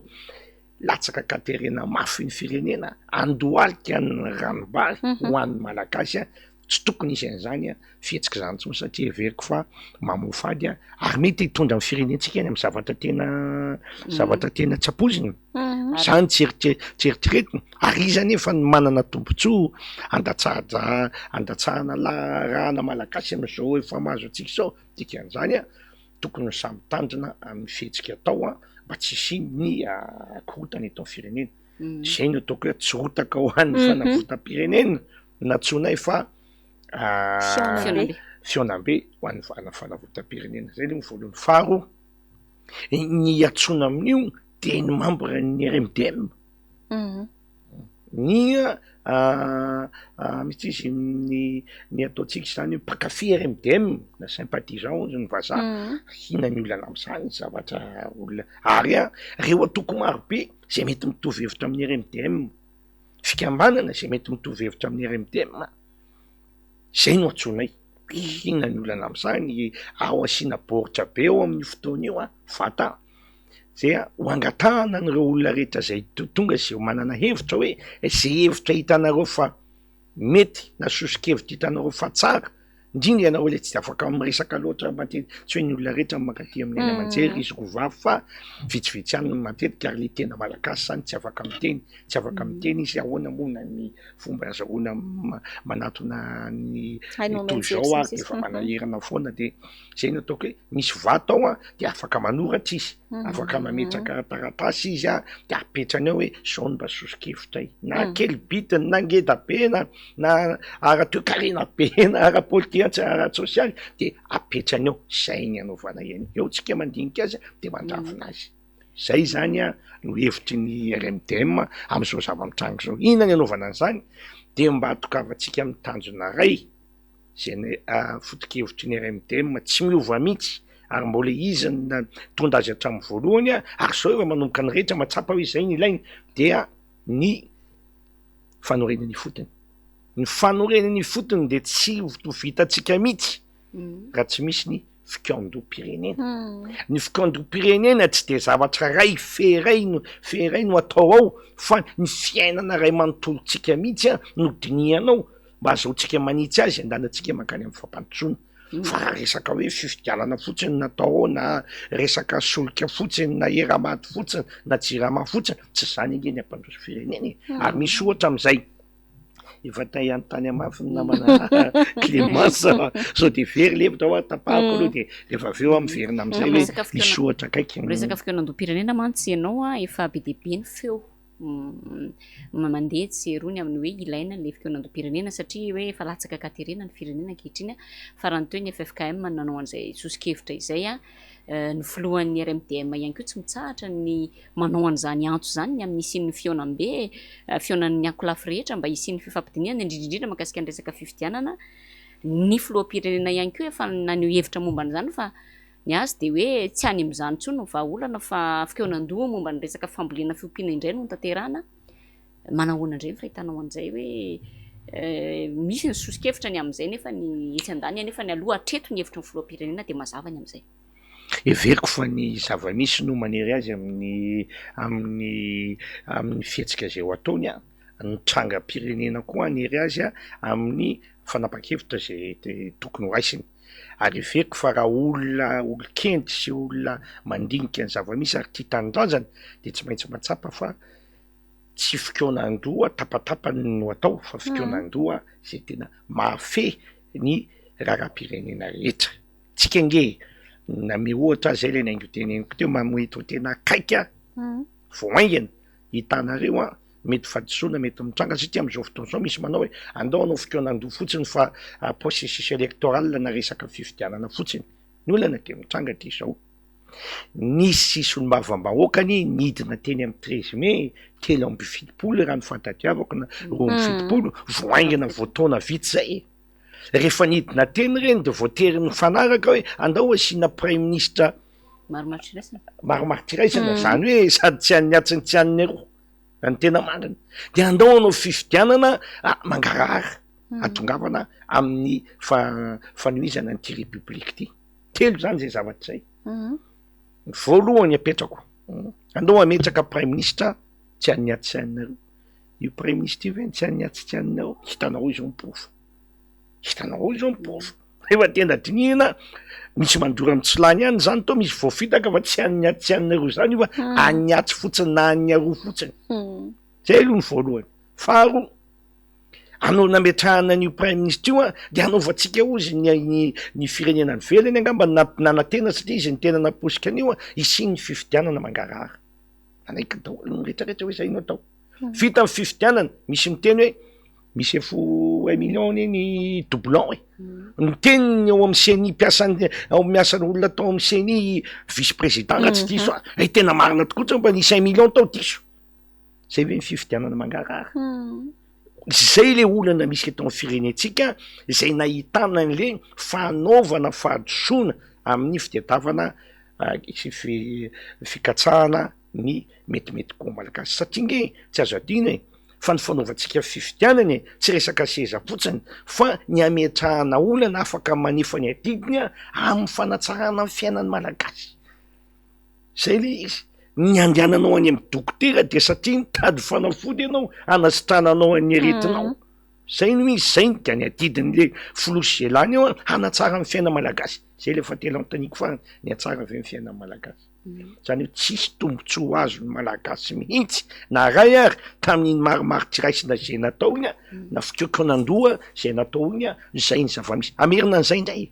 [SPEAKER 5] latsaka an-katerena mafy ny firenena, andohalika ny ranombary ho an'ny Malagasy, tsy tokony hisy an'izany fihetsika izany intsony satria heveriko fa mamoafady ary mety hitondra ny firenentsika any amin'ny zavatra tena zavatra tena tsy ampoizina. Zany tsy eritre- tsy eritreretina, ary iza anefa no manana tombotsoa handatsaha-drà handatsahana la- rà-na malagasy amin'izao efa mahazo antsika izao? Dikan'izany an, tokony ho samy mitandrina amin'ny fihetsika atao an, mba tsy hisian'ny korontana eto amin'ny firenena. Zay no ataoko hoe tsy rotaka ho an'ny fanavotam-pirenena nantsoinay fa
[SPEAKER 1] Fihaonambe.
[SPEAKER 5] Fihaonambe ho an'ny fanavotam-pirenena. Zay aloha ny voalohany. Faharoa, ny iantsoana amin'io dia ny membre ny RMDM. Ny mihitsy izy ny ny ataontsika izany hoe mpankafy RMDM na sympathisant hozy ny vazaha. Inona ny olana amin'izany zavatra olona ary an ireo antoko marobe izay mety mitovy hevitra amin'ny RMDM, fikambanana izay mety mitovy hevitra amin'ny RMDM, izay no antsoinay. Inona ny olana amin'izany? Ao asiana baoritra be ao amin'io fotoana io an, vata zay an, ho angatahana an'ireo olona rehetra izay tonga izay manana hevitra hoe izay hevitra hitanareo fa mety na soso-kevitra hitanareo fa tsara, indrindra ianareo ilay tsy de afaka miresaka loatra matetika, tsy hoe ny olona rehetra no mankaty amin'ny haino aman-jery izy roa vavy fa vitsivitsy ihany no matetika ary le tena malagasy zany tsy afaka miteny, tsy afaka miteny izy ahoana moa na ny fomba azahoana manatona ny toy izao ary de efa manahirana foana de zay no ataoko hoe misy vato ao an de afaka manoratra izy, afaka mametraka taratasy izy an de apetrany ao hoe zao no mba soso-kevitray na kely bitiny na ngeda be na na ara-toekarena be na ara-politika tsy ara-tsosialy de apetrany ao, zay ny anaovana eny, eo tsika mandinika azy de mandravona azy. Zay zany an no hevitry ny RMDM amin'izao zava-mitranga izao. Inona ny anaovana an'izany? Dia mba hatokavantsika amin'ny tanjona iray izay ny foto-kevitry ny RMDM tsy miova mihitsy ary mbola izy no nitondra azy hatramin'ny voalohany ary izao efa manomboka ny rehetra mahatsapa hoe izay no ilaina dia ny fanorenana ifotony. Ny fanorenana ifotony dia tsy ho vitantsika mihitsy raha tsy misy ny fikaondoham-pirenena. Ny fikaondoham-pirenena tsy dia zavatra ray fe ray no fe ray no atao ao fa ny fiainana ray manontolontsika mihitsy no dinihanao mba azahoantsika manitsy azy andanantsika mankany amin'ny fampandrosoana. Fa raha resaka hoe fifidianana fotsiny no atao ao na resaka solika fotsiny na Eramad fotsiny na Jirama fotsiny, tsy izany ange ny hampandroso firenena e! Ary misy ohatra amin'izay. Efa tay hanontany hamafy ny namana Clémence sao dia very le hevitra hoa tapahako aloha dia rehefa avy eo aho miverina amin'izay hoe misy ohatra akaiky.
[SPEAKER 2] Miresaka fikaonandoham-pirenena mantsy ianao a, efa be dia be ny feo mandeha etsy sy eroa ny amin'ny hoe ilaina ilay fikaonandoham-pirenena satria hoe efa latsaka an-katerena ny firenena ankehitriny a. Farany teo ny ffkm no nanao an'izay soso-kevitra izay a. Ny filohan'ny RMDM ihany koa tsy mitsahatra ny manao an'izany antso izany ny amin'ny hisian'ny fihaonambe, fihaonan'ny ankolafy rehetra mba hisian'ny fifampidinihana, indrindra indrindra mahakasika ny resaka fifidianana. Ny filoham-pirenena ihany koa efa naneho hevitra momba an'izany fa ny azy dia hoe tsy any amin'izany intsony ny vahaolana fa fikaonandoha momba ny resaka fambolena fiompiana indray no notanterahana. Manahoana indray ny fahitanao an'izay hoe misy ny soso-kevitra ny amin'izay nefa ny etsy andaniny anefa ny aloha hatreto ny hevitry ny filoham-pirenena dia mazava ny amin'izay.
[SPEAKER 5] Heveriko fa ny zava-misy no manery azy amin'ny amin'ny amin'ny fihetsika izay ho ataony an, ny trangam-pirenena koa hanery azy amin'ny fanapahan-kevitra izay tokony ho raisiny, ary heveriko fa raha olona olon-kendry sy olona mandinika ny zava-misy ary tia tanindrazana dia tsy maintsy mahatsapa fa tsy fikaonan-doha tapatapany no atao fa fikaonan-doha izay tena mahafehy ny raharaham-pirenena rehetra. Tsika ange e, name ohatra aza ilay naingo teneniko teo mety ho tena akaiky aho vao haingana hitanareo an, mety fahadisoana mety mitranga satria amin'izao fotoana izao misy manao hoe andao hanao fikaonandoha fotsiny fa processus electoral na resaka fifidianana fotsiny, ny olana dia mitranga dia izao, nisy solombavambahoaka anie nidina teny amin'ny treize mai 73 raha ny fahatadiavako na 72 vao haingana vao taona vitsy izay e. Rehefa nidina teny ireny dia voatery nifanaraka hoe andao asiana praiminisitra marimaritra iraisana, izany hoe sady tsy an'ny atsy no tsy an'ny aroa, raha ny tena marina. Dia andao hanao fifidianana mangarahara hahatongavana amin'ny fanohizana an'ity république ity. Telo izany izay zavatra izay. Ny voalohany apetrako, andao hametraka praiminisitra tsy an'ny atsy sy an'ny aroa. Io praiminisitra io ve no tsy an'ny atsy tsy an'ny aroa? Hitanao izao ny porofo. Hitanao izao ny porofo. Rehefa tena dinihina, misy mandoro amin'ny tsy lany ihany zany toa misy voafitaka fa tsy an'ny atsy sy an'ny aroa zany io fa an'ny atsy fotsiny na an'ny aroa fotsiny. Zay aloha ny voalohany. Faharoa, anao nametrahana an'io praiminisitra io an, de hanaovantsika hozy ny ny ny firenena any ivelany angamba no nanantena satria izy no tena namporisika an'io an, hisian'ny fifidianana mangarahara. Nanaiky daholo ny rehetra rehetra hoe zay no atao. Vita ny fifidianana, misy miteny hoe misy efo un million anie ny doublon e. Miteny ny ao amin'ny CENI mpiasan'ny ao miasan'ny olona tao amin'ny CENI vice président raha tsy diso aho, eh tena marina tokoa tsy mba nisy un million tao diso. Zay ve ny fifidianana mangarahara? Zay le olana misy eto amin'ny firenentsika izay nahitana an'le fanaovana fahadisoana amin'ny fitadiavana sy fikatsahana ny metimety koa malagasy satria nge tsy azo adino e fa ny fanaovantsika fifidianana e tsy resaka seza fotsiny fa ny hametrahana olana afaka manefa ny adidiny amin'ny fanatsarana ny fiainan'ny malagasy. Zay le izy, ny andehananao any amin'ny dokotera dia satria nitady fanafody ianao hanasitrananao an'ny aretinao, zay no izy, zay no dia ny adidin'le filoha sy ze lany eo an, hanatsara ny fiainana malagasy, zay le fahatelo anontaniako farany, nihatsara ve ny fiainan'ny malagasy? Zany hoe tsisy tombotsoa azon'ny malagasy mihitsy na ray ary tamin'iny marimaritra tsy raisina zay natao iny an, na fikaokaonandoha zay natao iny an, zay ny zava-misy, hamerina an'izay indray.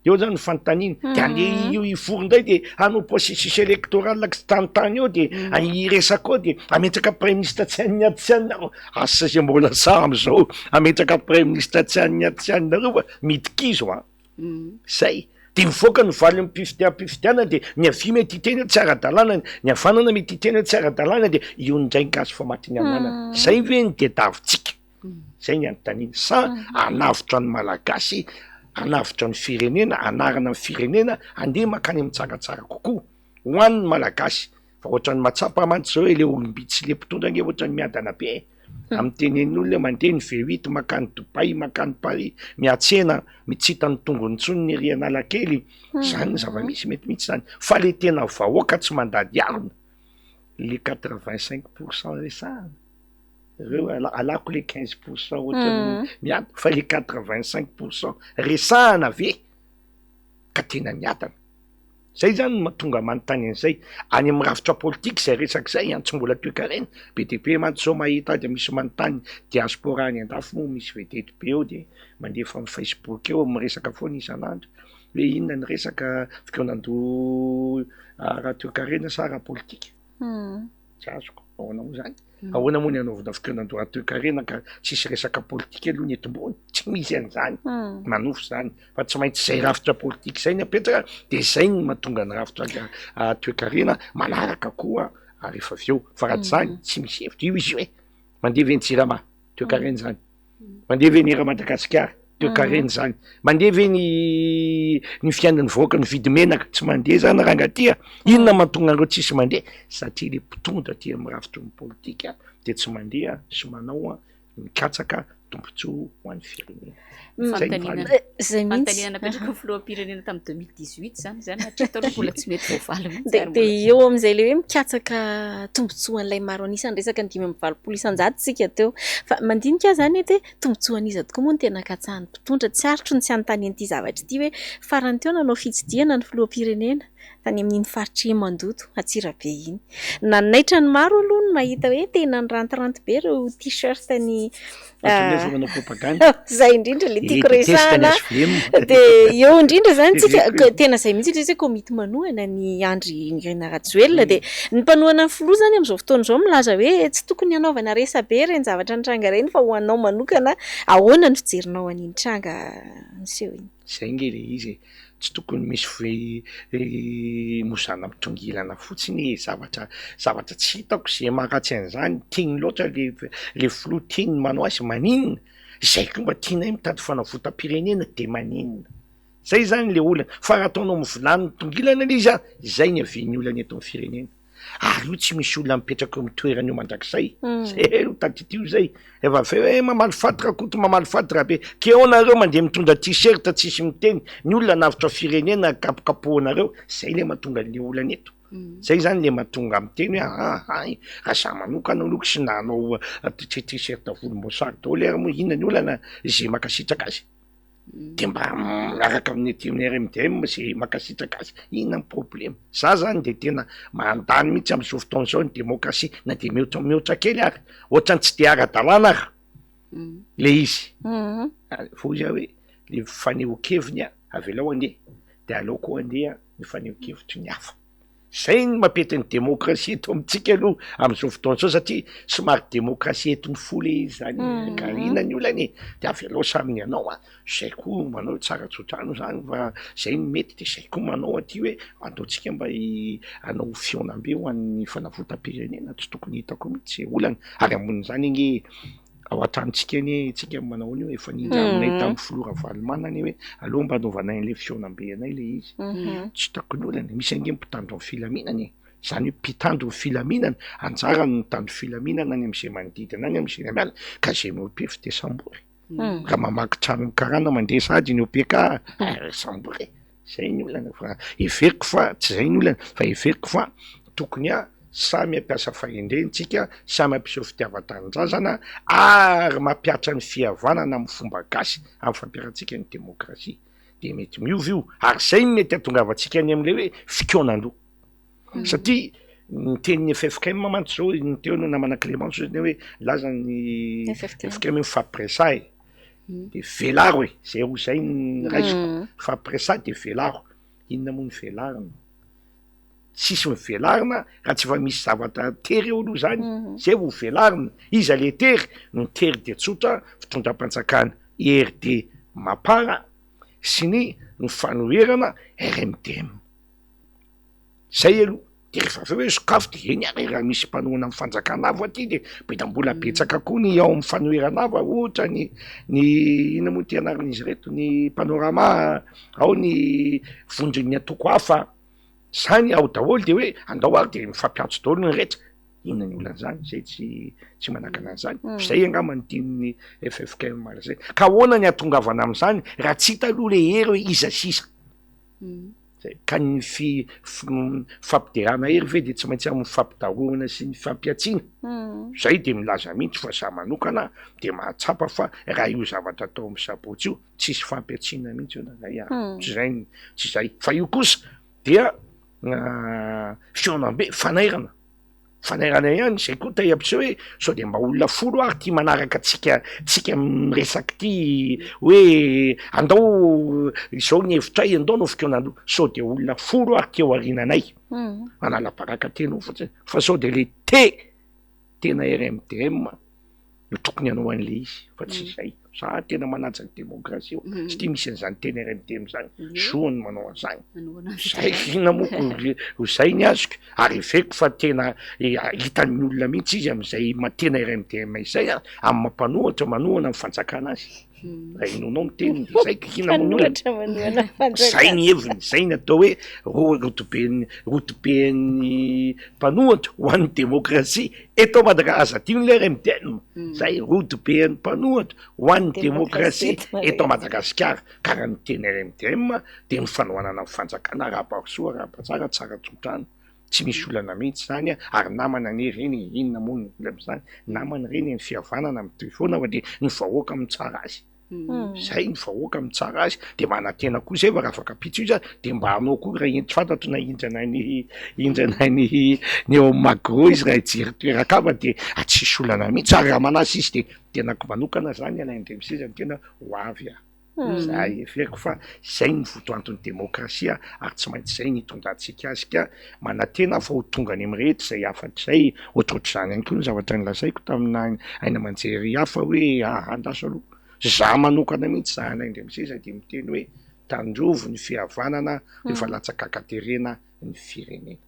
[SPEAKER 5] Eo zany ny fanontaniana, de andeha hivory indray de hanao processus électoral tsy tany eo de hiresaka eo de hametraka praiminisitra tsy hain'ny atsy sy an'ny aroa, asa zay mbola sahy am'zao hametraka praiminisitra tsy hain'ny atsy sy an'ny aroa fa midi-kizo an, zay, de mivoaka ny valin'ny mpifidiam-pifidianana de ny havia mety hiteny hoe tsy ara-dalàna, ny havanana mety hiteny hoe tsy ara-dalàna de io indray ny gasy fa matin'ny ananana, zay ve no tediavintsika? Zay ny anontaniana. Sa hanavotra ny Malagasy, hanavotra ny firenena, hanarina ny firenena, handeha mankany amin'ny tsaratsara kokoa ho an'ny Malagasy. Fa ohatran'ny mahatsapa mantsy zao hoe le olom-bitsy sy le mpitondra ange ohatran'ny miadana be e. Amin'ny tenenin'ny olona hoe mandeha ny V8 mankany Dubaï, mankany Paris, miantsena, tsy hita ny tongony intsony ny ery Analakely. Zany ny zava-misy, mety mihitsy zany. Fa le tena vahoaka tsy mandady harona, le 85 pour cent resahana. Reo alako le 15 pour cent ohatran'ny miady fa le 85 pour cent resahana ve ka tena miadana. Zay zany no mahatonga manontany an'izay. Any amin'ny rafitra politika izay resaka izay an, tsy mbola toekarena. Be dia be mantsy zao mahita dia misy manontany diaspora any andafy moa misy vedety be eo dia mandefa amin'ny facebook eo miresaka foana isan'andro hoe inona ny resaka fikaonandoha ara-toekarena sa ara-politika. Tsy azoko, ahoana moa zany? Ahoana moa ny hanaovana fikaonandoha ara-toekarena ka tsisy resaka politika aloha ny eto ambony? Tsy misy an'izany, manofy zany fa tsy maintsy zay rafitra politika zay ny apetraka de zay no mahatonga ny rafitra toekarena manaraka koa rehefa avy eo, fa raha tsy zany tsy misy hevitra, io izy io e, mandeha ve ny jirama? Toekarena zany. Mandeha ve ny Air Madagascar? Toekarena zany. Mandeha ve ny ny fiainan'ny vahoaka mividy menaka? Tsy mandeha zany ranga ty a! Inona mahatonga an'ireo tsisy mandeha? Satria le mpitondra aty amin'ny rafitry ny politika de tsy mandeha sy manao mikatsaka tombontsoa ho an'ny firenena.
[SPEAKER 1] Zay ny valiny. Zay mihitsy.
[SPEAKER 2] Fanontaniana napetraky ny filoham-pirenena tamin'ny 2018 izany, izany hatreto aloha mbola tsy mety voavaly mihitsy
[SPEAKER 1] Dia
[SPEAKER 2] ary
[SPEAKER 1] dia
[SPEAKER 2] mbola
[SPEAKER 1] eo amin'izay ilay hoe mikatsaka tombontsoa an'ilay maro an'isa ny resaka ny 85% isika teo. Fa mandinika aho izany eto hoe tombontsoa an'iza tokoa moa no tena katsahan'ny mpitondra? Tsy aritro ny tsy hanontany an'ity zavatra ity hoe farany teo nanao fitsidihana ny filoham-pirenena tany amin'iny faritr'i Mandoto, Antsirabe iny. Nanaitra ny maro aloha ny mahita hoe tena nirantiranty be ireo t-shirt ny Zay indrindra le tiako resahana de eo indrindra zany tsika tena zay mihitsy le izy hoe komity manohana ny Andry Nirina Rajoelina de ny mpanohana ny filoha zany amin'izao fotoana izao milaza hoe tsy tokony hanaovana resabe ireny zavatra nitranga ireny fa ho anao manokana ahoana ny fijerinao an'iny tranga niseho iny?
[SPEAKER 5] Zay nge le izy e, tsy tokony misy mozana mitongilana fotsiny e, zavatra zavatra tsy hitako ze maharatsy an'izany, tiany loatra le le filoha tiany ny manao azy, maninona? Zay koa mba tianay mitady fanavotam-pirenena de maninona? Zay zany le olana, fa raha ataonao mivilany mitongilana le izy an, zay ny havian'ny olana eto amin'ny firenena. Ary io tsy misy olona mipetraka eo amin'ny toerana io mandrakizay. Zay aloha tadidio zay. Efa avy eo hoe mamaly faty Rakoto, mamaly faty Rabe. Ke eo nareo mandeha mitondra t-shirt tsisy miteny, ny olona hanavotra firenena kapokapohanareo. Zay le mahatonga an'le olana eto. Zay zany le mahatonga miteny hoe aha hay, raha za manokana aloha tsy nanao t-shirt volomboasary daholo ary moa inona ny olana ze mankasitraka azy. De mba miaraka amin'ny aty amin'ny RMDM zay mankasitraka azy, inona ny problema? Za zany de tena mandany mihitsy am'zao fotoana zao ny demokrasia na de mihoatra mihoatra kely ary, ohatran'ny tsy de ara-dalàna ary le izy. Fa hoy za hoe le fanehoan-keviny an, avelao anie, de aleo koa anie ny fanehoan-kevitry ny hafa. Zay ny mampety ny demokrasia eto amintsika aloha am'zao fotoana zao satria somary demokrasia entin'ny fo le izy zany e, ka inona ny olana e? De avelao samy ny anao an, zay koa manao hoe tsara tso-drano zany fa zay no mety de zay koa manao aty hoe andao tsika mba hanao fihaonambe ho an'ny fanavotam-pirenena, tsy tokony hitako mihitsy zay olana, ary ambonin'izany anie ao an-tranontsika anie tsika manao an'io efa nindraminay tamin'ny filoha Ravalomanana anie hoe aleo mba anaovanay an'ilay fihaonambe anay ilay izy, tsy hitako ny olana, misy ange ny mpitandro ny filaminana e, izany hoe mpitandro ny filaminana, anjarany ny mitandro filaminana any amin'izay manodidina any amin'izay miala, ka izay mihoa-pefy dia sambory, raha mamaky trano karana mandeha sahady ny OPK sambory e. Zay ny olana fa heveriko fa tsy zay ny olana fa heveriko fa tokony a samy hampiasa fahendrena tsika, samy hampiseho fitiavan-tanindrazana ary mampihatra ny fihavanana amin'ny fomba gasy amin'ny fampiharantsika ny demokrasia de mety miova io ary zay no mety hahatongavantsika any am'le hoe fikaonan-doha satria ny tenin'ny ffkm mantsy zao ny teo no namana Clémence zao hoe nilaza ny ffkm hoe mifampiresaha e. de velaro e, zay ho zay ny raisiko, mifampiresaha de velaro, inona moa ny velarina? Tsisy mivelarina raha tsy efa misy zavatra tery eo aloha zany, zay vao velarina, iza le tery? Ny tery de tsotra, fitondram-panjakana IRD mapar sy ny ny fanoherana RMDM. Zay aloha, de rehefa avy eo hoe sokafo de eny ary raha misy mpanohana ny fanjakana avo aty de be da mbola betsaka koa ny ao amin'ny fanoherana avo ohatra ny ny inona moa ty anaran'izy ireto ny panorama, ao ny vondron'ny antoko hafa, zany ao daholo de hoe andao ary de mifampiantso daholo ny rehetra, inona ny olana zany, zay tsy tsy manakana an'izany, zay angamba no tian'ny ffkm lazaina, ka ahoana ny hahatongavana am'zany raha tsy hita aloha le hery hoe iza sy iza. Zay. Ka ny fi- fampiderana hery ve de tsy maintsy amin'ny fampidarohana sy ny fampihantsiana? Zay de milaza mihitsy fa za manokana de mahatsapa fa raha io zavatra atao amin'ny sabotsy io, tsisy fampihantsiana mihitsy io na zay ary, tsy zay ny, tsy zay. Fa io kosa dia fihaonambe, fanairana. Fanairana ihany izay koa tay ampiseho hoe sao de mba olona folo ary ty manaraka antsika tsika miresaka ty hoe andao izao ny hevitray andao hanao fikaonandoha sao de olona folo ary ty ao aoriananay manala baraka tena eo fotsiny fa sao de le te tena RMDM no tokony hanao an'le izy fa tsy izay. Za tena manaja ny demokrasia io satria misy an'izany teny RMDM zany, zo ny manao an'izany. Zay inona moa ko zay ny azoko ary heveriko fa tena hitan'ny olona mihitsy izy amin'izay maha tena RMDM izay an, amin'ny maha mpanohitra manohana ny fanjakana azy. Raha inoanao ny teniny de zay ka inona moa ny olana. Zay ny heviny, zay ny atao hoe rodoben'ny rodoben'ny mpanohitra ho an'ny demokrasia Eto Madagascar, aza adino ilay RMDM, zay rodoben'ny mpanohitra ho an'ny demokrasia eto Madagasikara, ka raha ny teny RMDM dia ny fanohanana ny fanjakana, arahaba soa, arahaba tsara, tsara tsodrano, tsy misy olana mihitsy izany ary namana anie ireny e, inona moa ny olana amin'izany, namana ireny e, ny fihavanana mitohy foana fa dia ny vahoaka mitsara azy. Zay ny vahoaka mitsara azy de manantena koa zay fa raha afaka ampitso izy de mba hanao koa raha tsy fantatro na hindrana ny hindrana ny ny eo amin'ny magro izy raha hijery toeran-kafa de tsisy olana mihitsy ary raha manasa izy de tenako manokana zany Alain Andriamiseza no tena ho avy aho. Zay heveriko fa zay ny votoanton'ny demokrasia ary tsy maintsy zay ny hitondrantsika azy ka manantena aho fa ho tonga any amin'ny rehetra izay hafatra izay, ohatrohatr'izany ihany koa ny zavatra nolazaiko tamina haino aman-jery hafa hoe andraso aloha, za manokana mihitsy za Alain Andriamiseza dia miteny hoe tandrovy ny fihavanana rehefa latsaka an-katerena ny firenena.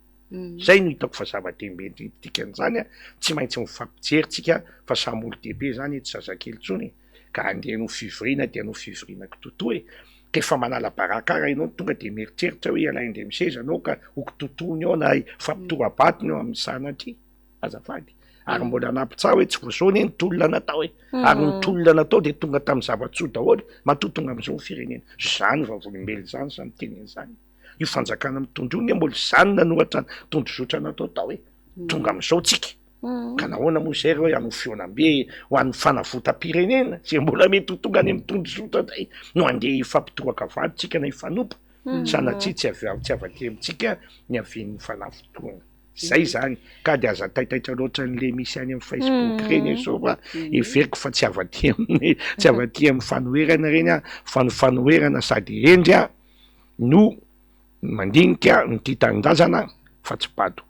[SPEAKER 5] Zay no hitako fa zava-dehibe indrindra, dikan'izany tsy maintsy mifampijery tsika fa samy olon-dehibe zany e, tsy zazakely intsony e. ka andeha hanao fivoriana dia hanao fivoriana kitotoa e! ka efa manala baraka ahy raha ianao no tonga dia mieritreritra hoe ialahy indray miseza anao ka ho kitotoiny ao na hifampitora-batony eo amin'ny sanatria, azafady, ary mbola hanampy-tsaha hoe tsy voazao anie ny tolona natao e! ary ny tolona natao dia tonga tamin'ny zava-tsoa daholo, matoa tonga amin'izao ny firenena, izany vavolombelona izany za miteny an'izany, io fanjakana mitondra io anie mbola izany nanoratra ny tondrozotra natao tao e! tonga amin'izao tsika. Ka nahoana moa izay ry hoe hanao fihaonambe ho an'ny fanavotam-pirenena izay mbola mety ho tonga any amin'ny tondrozotra indray no handeha hifampitoraka vato tsika na hifanopa? Sanatria tsy avy tsy avy aty amintsika ny havian'ny fanavotoana. Zay izany ka de aza taitaitra loatra an'le misy any amin'ny facebook reny e zao fa heveriko fa tsy avy aty amin'ny tsy avy aty amin'ny fanoherana ireny an, fa ny fanoherana sady hendry an no mandinika ny tia tanindrazana fa tsy bado.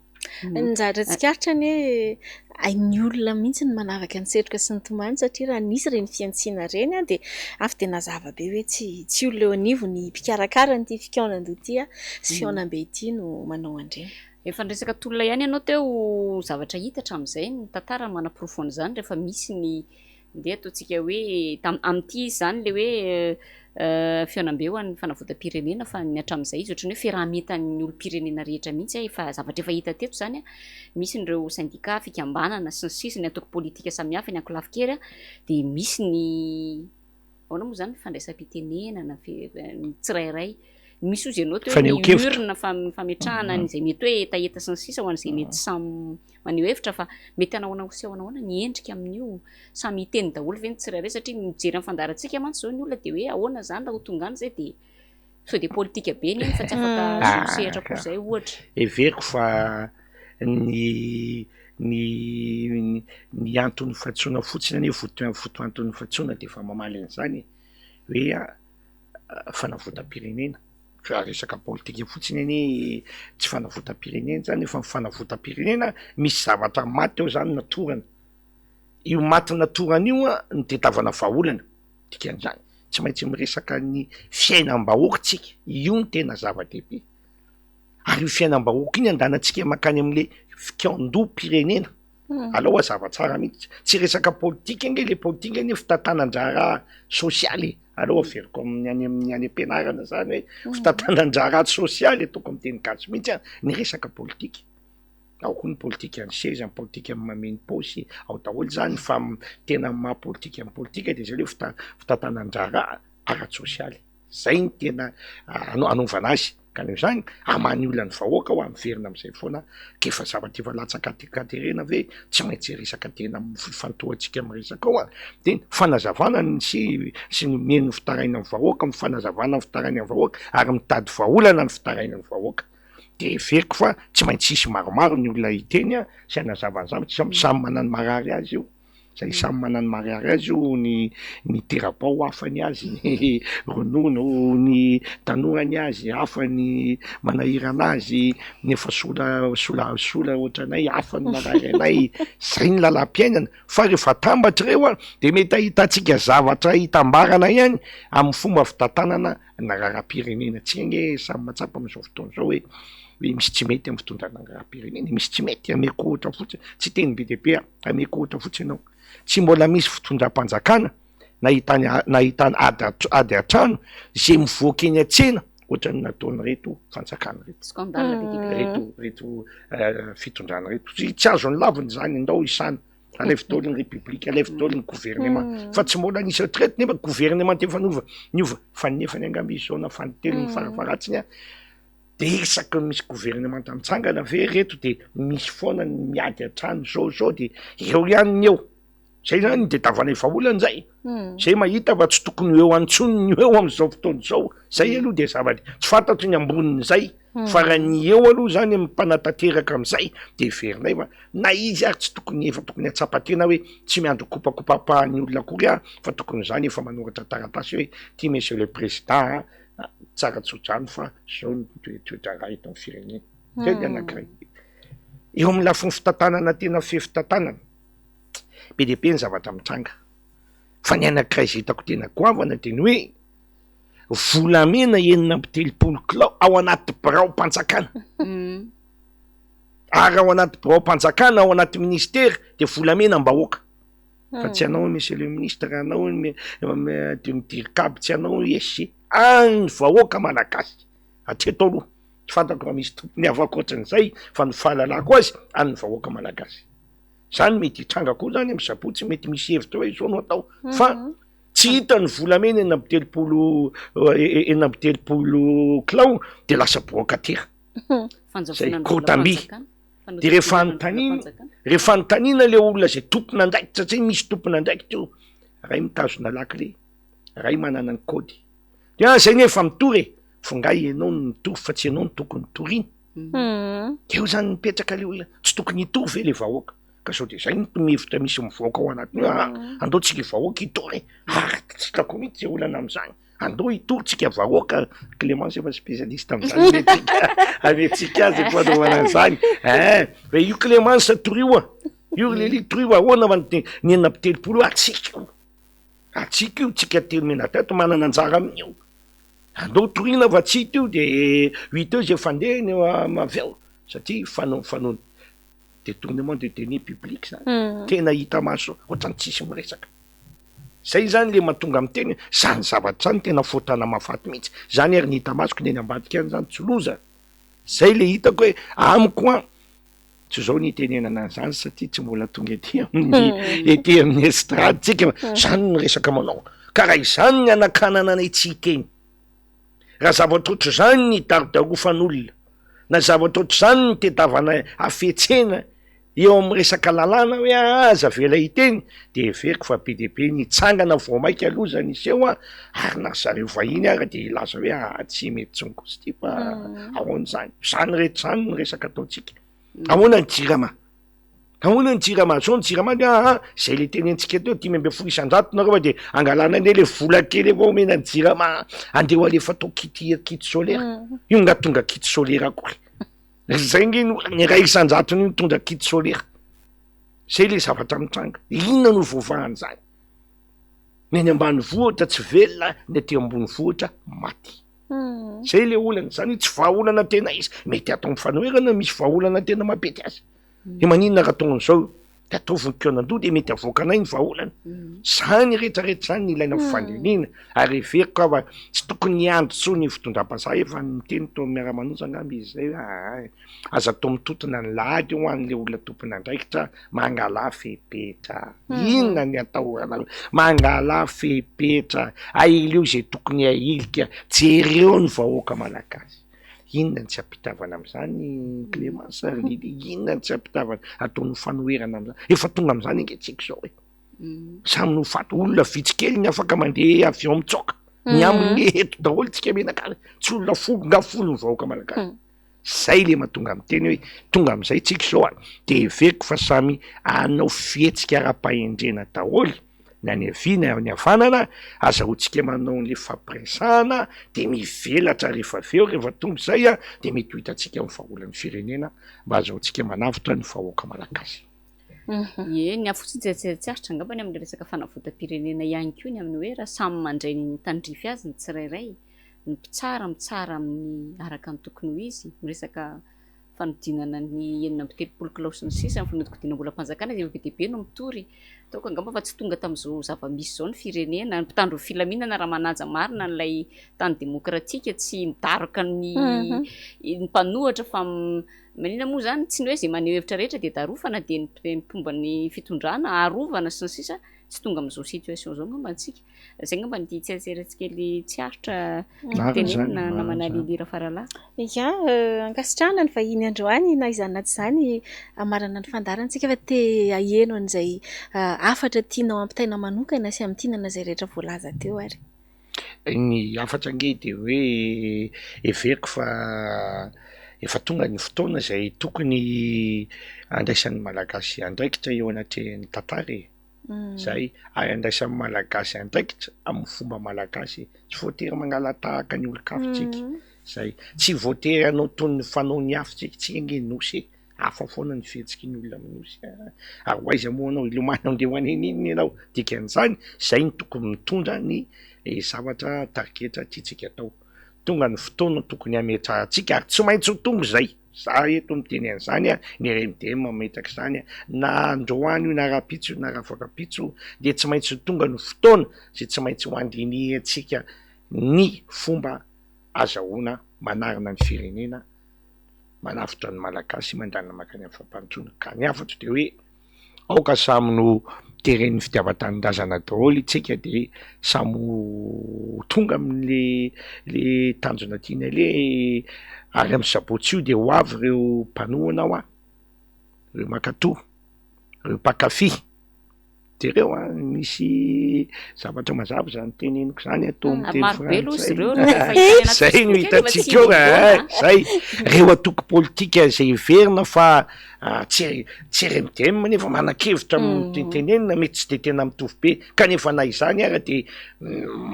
[SPEAKER 1] Ny zavatra tsikaritra anie hain'ny olona mihitsy ny manavaka ny setroka sy ny tomany satria raha nisy ireny fihantsiana ireny dia avy dia nazava be hoe tsy tsy olona eo anivon'ny mpikarakara an'ity fikaonandoha ity sy fihaonambe ity no manao an'ireny.
[SPEAKER 2] Efa niresaka tolona ihany ianao teo, zavatra hita hatramin'izay, ny tantara no manaporofo an'izany rehefa misy ny Ndeha ataontsika hoe amin'ity izy izany ilay hoe fihaonambe ho an'ny fanavotam-pirenena fa ny hatramin'izay izy ohatran'ny hoe fiaraha-mientan'ny olom-pirenena rehetra mihitsy efa zavatra efa hita teto izany misy ireo sendika, fikambanana sy ny sisa, ny antoko politika samihafa, ny ankolafin-kery dia misy ny ahoana moa izany fandraisam-pitenenana ny tsirairay. Misy ozy ianao teo hoe ny urne fametrahana an'izay mety hoe hetaheta sy ny sisa ho an'izay mety samy maneho hevitra fa mety hanahoana sy hanahoana ny endrika amin'io, samy hiteny daholo ve ny tsirairay satria mijery amin'ny fandaharantsika mantsy izao ny olona dia hoe ahoana izany raha ho tonga any izay dia sao dia politika be anie fa tsy afaka ah, sehatra koa izay ohatra.
[SPEAKER 5] Heveriko fa ny ny ny anton'ny fantsoana fotsiny anie voto votoanton'ny fantsoana dia efa mamaly an'izany e, hoe fanavotam-pirenena, fa resaka politika fotsiny anie tsy fanavotam-pirenena zany fa ny fanavotam-pirenena misy zavatra maty ao zany natorana, io maty natorana io an no tadiavana vahaolana, dikan'izany tsy maintsy miresaka ny fiainam-bahoaka tsika, io no tena zava-dehibe, ary io fiainam-bahoaka iny andehanantsika mankany amle fikaondoham-pirenena. Alao hazava tsara mihitsy, tsy resaka politika ange le politika anie fitantanan-draharaha sosialy e, aleo averiko amin'ny any amin'ny any am-pianarana zany hoe fitantanan-draharaha sosialy ataoko amin'ny teny gasy mihitsy an, ny resaka politika, ao koa ny politikan'ny seza, ny politikan'ny mameno paosy, ao daholo zany fa tena maha politika ny politika de zay le hoe fita- fitantanan-draharaha ara-tsosialy. Zay no tena anaovana azy, ka noho izany hamaha ny olan'ny vahoaka hoa miverina am'zay foana k'efa zavatra efa latsaka an-katerena ve tsy maintsy resaka tena fifantohantsika miresaka ao an, de ny fanazavana ny sy sy ny omeny ny fitarainan'ny vahoaka, ny fanazavana ny fitarainan'ny vahoaka ary mitady vahaolana ny fitarainan'ny vahoaka, de heveriko fa tsy maintsy hisy maromaro ny olona hiteny an sy hanazava an'zany fa samy manana ny marary azy io. Zay samy manana ny marary azy io, ny ny tera-bao hafa ny azy, ny ronono, ny tanora ny azy hafa ny manahirana azy, ny efa sola sola sola ohatranay hafa ny marary anay, zay ny lalam-piainana fa rehefa atambatra ireo an de mety ahitantsika zavatra hitambarana ihany amin'ny fomba fitantanana ny raharaham-pirenena, tsika ange samy mahatsapa amin'izao fotoana izao hoe hoe misy tsy mety amin'ny fitondrana ny raharaham-pirenena, misy tsy mety, ameko ohatra fotsiny, tsy hiteny be dia be aho. Ameko ohatra fotsiny ianao, tsy mbola misy fitondram-panjakana nahitany nahitana ady ady an-trano izay mivoaka eny an-tsena ohatran'ny nataon'ireto fanjakana ireto.
[SPEAKER 2] Scandale be dia be.
[SPEAKER 5] Reto reto fitondrana ireto. Tsy tsy azon'ny laviny izany, ndao isana. Alaivo daholo ny république, alaivo daholo ny gouvernement. Fa tsy mbola nisy ohatreto nefa gouvernement efa niova, niova faninefany angamba izy izao na fanintelony farafaharatsiny an. De isaky ny misy governemanta mitsangana ve reto de misy foana ny miady an-trano zao zao de eo ihany ny eo, zay zany de tavanay vahaolana zay, zay mahita fa tsy tokony ho eo antsony ny eo am'zao fotoana zao, zay aloha de zava-dehibe, tsy fantatro ny ambonin'izay fa raha ny eo aloha zany ny mpanatanteraka am'zay de heverinay fa na izy ary tsy tokony efa tokony hahatsapa tena hoe tsy miandry kopakopapahan'ny olona akory aho fa tokony zany efa manoratra taratasy hoe ty monsieur le président a, Tsara tso-drano fa zao ny toe-draharaha eto amin'ny firenena. Zay ny anankiray. Eo amin'ny lafiny fitantanana tena fe fitantanana, be dia be ny zavatra mitranga. Fa ny anankiray izay hitako tena goavana dia ny hoe volamena 36 kilao ao anaty biraom-panjakana. Ary ao anaty biraom-panjakana, ao anaty ministera dia volamena-mbahoaka. Fa tsy anao monsieur le ministre, anao de ny dircab, tsy anao ISG, an'ny vahoaka malagasy hatreto aloha, tsy fantako raha misy tompony hafa ankoatran'izay fa ny fahalalako azy an'ny vahoaka malagasy. Zany mety hitranga koa zany amin'ny sabotsy, mety misy hevitra hoe izao no atao fa tsy hita ny volamena 36 36 kilao de lasa brocataire. Zay, korotam-by. De rehefa anontaniana, rehefa anontaniana le olona zay tompon'andraikitra satria misy tompon'andraikitra eo, ray mitazona lakile, ray manana ny kaody, de ah zay nefa mitory e, fa nga ianao no mitory fa tsy ianao no tokony toriana? De eo zany mipetraka le olona, tsy tokony hitory ve le vahoaka? Ka sao de zay no hevitra misy mivoaka ao anatiny eo, ah andao tsika vahoaka hitory e, ary tsy hitako mihitsy zay olana am'zany. Andao hitory tsika vahoaka, Clémence efa spécialiste am'zany ametsika ametsika azy ny fanaovana an'zany ein, fa io Clémence torio a, io ry Lily torio ahoana fa ny ny 36 io atsika io, atsika io, tsika telo mianadahy to manana anjara amin'io, andao toriana fa tsy hita io de ho hita eo zay fandehany eo avy eo satria fanao fanao détournement de deniers publics zany, tena hita maso ohatran'ny tsisy miresaka. Zay zany le mahatonga miteny hoe zany zavatra zany tena fotana mahafaty mihitsy, zany ary ny hita masoko ny eny ambadika any zany tsy loza, zay le hitako hoe amiko an, tsy zao ny hitenenana an'zany satria tsy mbola tonga ety amin'ny ety amin'ny estrade tsika fa zany ny resaka manao, ka raha izany ny hanakanana anay tsy hiteny, raha zavatra ohatr'izany ny hidarodarofan'olona, na zavatra ohatr'izany ny tedavana hafetsena eo amin'ny resaka lalàna hoe aza avela hiteny dia heveriko fa be dia be ny hitsangana vao maika loza niseho an, ary na ry zareo vahiny ara dia hilaza hoe aa tsy mety intsony kosa ity fa ahoana izany, izany rehetra izany ny resaka ataontsika, ahoana ny jirama, ahoana ny jirama, zao ny jirama anie aa zay le tenentsika teo 15% nareo fa dia angalana anie le vola kely avao omena ny jirama andeha ho alefa atao kit kit solaire, io nga tonga kit solaire akory. Zay nge no ny 1% io mitondra kit solaire. Zay le zavatra mitranga. Inona no voavahan'izany? Ny any ambanivohitra tsy velona, ny aty ambonivohitra maty. Zay le olana. Zany hoe tsy vahaolana tena izy. Mety atao amin'ny fanoherana misy vahaolana tena mampety azy. De maninona raha atao an'izao? De ataovy ny kihonandoha de mety avoakanay ny vahaolana. Zany rehetrarehetra zany no ilaina fandinihina ary heveriko aho fa tsy tokony hiandry intsony ny fitondram-panjakana. Efa niteny tao amin'ny Miara-manonja angamba izy zay hoe aa aza atao mitontona ny lahady ho an'le olona tompon'andraikitra, mangalà fepetra. Inona ny atahoranareo? Mangalà fepetra, ahilio izay tokony ahilika, jereo ny vahoaka malagasy. Inona no tsy ampitavana amin'izany Clémence ry Lily? Inona no tsy ampitavana ataon'ny fanoherana amin'izany? Efa tonga amin'izany ange tsika izao e. Samy no faty olona vitsy kely ny afaka mandeha avion mitsoaka. Ny ambiny eto daholo tsika mianakavy. Tsy olona folo nga folo ny vahoaka malagasy. Zay le mahatonga miteny hoe tonga amin'izay tsika izao a. De heveriko fa samy hanao fihetsika ara-pahendrena daholo. na ny havia na ny havanana, azahoantsika manao an'le fampiresahana de mivelatra rehefa avy eo, rehefa tonga izay an, de mety ho hitantsika ny vahaolan'ny firenena mba azahoantsika manavotra ny vahoaka malagasy.
[SPEAKER 2] Ie, ny ahy fotsiny dia tsy tsy aritra angamba ny amin'ilay resaka fanavotam-pirenena ihany koa ny amin'ny hoe raha samy mandray ny tandrify azy ny tsirairay, ny mpitsara mitsara amin'ny araka ny tokony ho izy, miresaka fanodinana ny 36 kilao sy ny sisa, ny fanodikodinam-bolam-panjakana izay efa be dia be no mitory. Ataoko angamba fa tsy tonga tamin'izao zava-misy izao ny firenena. Ny mpitandro ny filaminana raha manaja marina an'ilay tany demokratika tsy midaroka ny ny mpanohatra fa maninona moa izany, tsy ny hoe izay maneho hevitra rehetra dia darofana dia ny mpomba ny fitondrana arovana sy ny sisa. Tsy tonga amin'izao situation izao angamba isika. Izay angamba ny tsianjery kely tsy aritra tenenina namana Lily Rafaralahy.
[SPEAKER 1] Ya, ankasitrahana ny vahiny androany na izany na tsy izany hamarana ny fandaharantsika fa te haheno an'izay hafatra tianao hampitaina manokana sy hamintinana izay rehetra voalaza teo ary.
[SPEAKER 5] Ny hafatra ange dia hoe heveriko fa efa tonga ny fotoana izay tokony handraisan'ny Malagasy andraikitra eo anatrehan'ny tantara e. Zay, ary andraisan'ny Malagasy andraikitra amin'ny fomba malagasy, tsy voatery mangala-tahaka ny olon-kafa tsika, zay, tsy voatery hanao toy ny fanaon'ny hafa tsika, tsika ange nosy e, hafa foana ny fihetsiky ny olona amin'ny nosy a, ary ho aiza moa anao, hilomano andeha ho any an'inona ianao, dikan'izany, zay no tokony mitondra ny zavatra tarigetra tiantsika atao, tonga ny fotoana tokony hametrahantsika ary tsy maintsy ho tonga izay. Za eto miteny an'izany an, ny RMDM mametraka izany an, na androany io na rahampitso io na rahafakampitso dia tsy maintsy ho tonga ny fotoana izay tsy maintsy ho andinihantsika ny fomba azahoana manarina ny firenena, manavotra ny Malagasy mandana mankany amin'ny fampandrosoana. Ka ny hafatro dia hoe Aoka samy no teren'ny fitiavan-tanindrazana daholo itsika de samy ho tonga amin'le le tanjona tiana aleha ary amin'ny sabotsy io de ho avy ireo mpanohana hoa. Ireo mankato, ireo mpankafy. Jereo an, misy zavatra mazava izany teneniko izany atao amin'ny teny frantsay. Zay no hitantsika eo eh, zay. Ireo antoko politika izay heverina fa tsy tsy RMDM nefa manan-kevitra tenenina mety tsy de tena mitovy be kanefa na izany ara de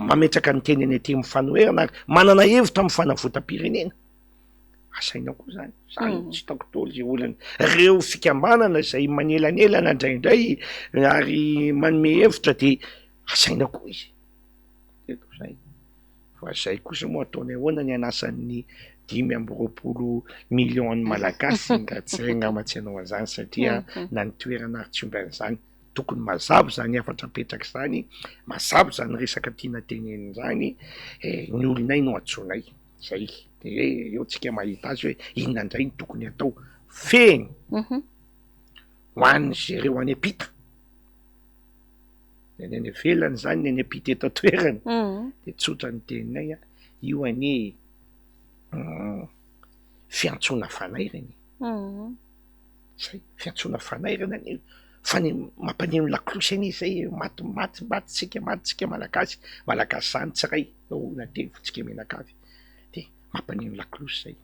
[SPEAKER 5] mametraka ny tenany aty amin'ny fanoherana ary manana hevitra amin'ny fanavotam-pirenena. Asainao koa zany, zany mm. tsy hitako daholo zay olana. Reo fikambanana izay manelanelana indraindray ary manome hevitra de asaina koa izy. Eto zay. Fa zay kosa moa ataony ahoana ny anasan'ny 25 millions ny Malagasy nga tsy angamba tsy hanao an'izany satria mm-hmm. na ny toerana ary tsy omby an'izany. Tokony mazava izany hafatra apetraka izany, mazava izany resaka tiana tenenina izany, eh, ny olonay no antsoinay. Zay, de eo tsika mahita azy hoe inona indray no tokony atao fehiny ho an'ny zareo any am-pita, ny any ivelany zany ny any am-pita eto an-toerana, de tsotra ny teninay a, io anie fiantsoana fanairana e. Zay, fiantsoana fanairana anie fa ny mampaneno lakolosy anie zay e, maty maty maty tsika maty tsika malagasy, malagasy zany tsy ray roa na telo fa tsika mianakavy de mampaneno lakolosy zay,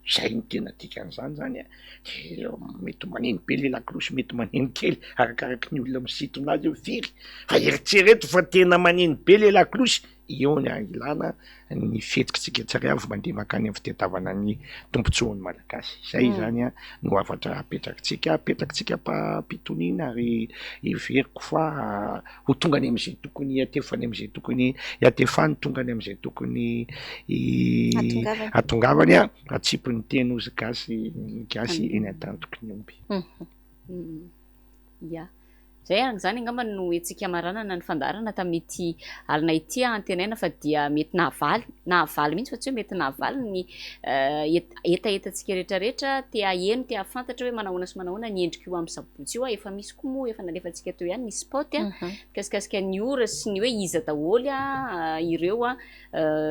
[SPEAKER 5] zay no tena dikan'izany zany an, de mety maneno be le lakolosy mety maneno kely arakaraky ny olona misintona azy eo firy fa eritrereto fa tena maneno be le lakolosy Eo ny ilana ny fihetsikitsika tsirairay avy mandeha mankany amin'ny fitadiavana ny tombontsoan'ny Malagasy. Izay izany no hafatra apetrakitsika, apetrakitsika am-pitoniana ary heveriko fa ho tonga any amin'izay tokony hiatefany amin'izay tokony hiatefany, tonga any amin'izay tokony hatongavany, atsipy ny teny hozy gasy ny gasy eny an-tantoky ny omby.
[SPEAKER 2] Ya. Izay araka izany angamba no hetsika hamaranana ny fandaharana tamin'ity alina ity. Antenaina fa dia mety nahavaly, nahavaly mihitsy fa tsy hoe mety nahavaly ny hetahetantsika rehetra rehetra te haheno, te hahafantatra hoe manahoana sy manahoana ny endrik'io amin'ny sabotsy io. Efa misy koa moa, efa nalefantsika teo ihany ny spot mikasikasika ny ora sy ny hoe iza daholo ireo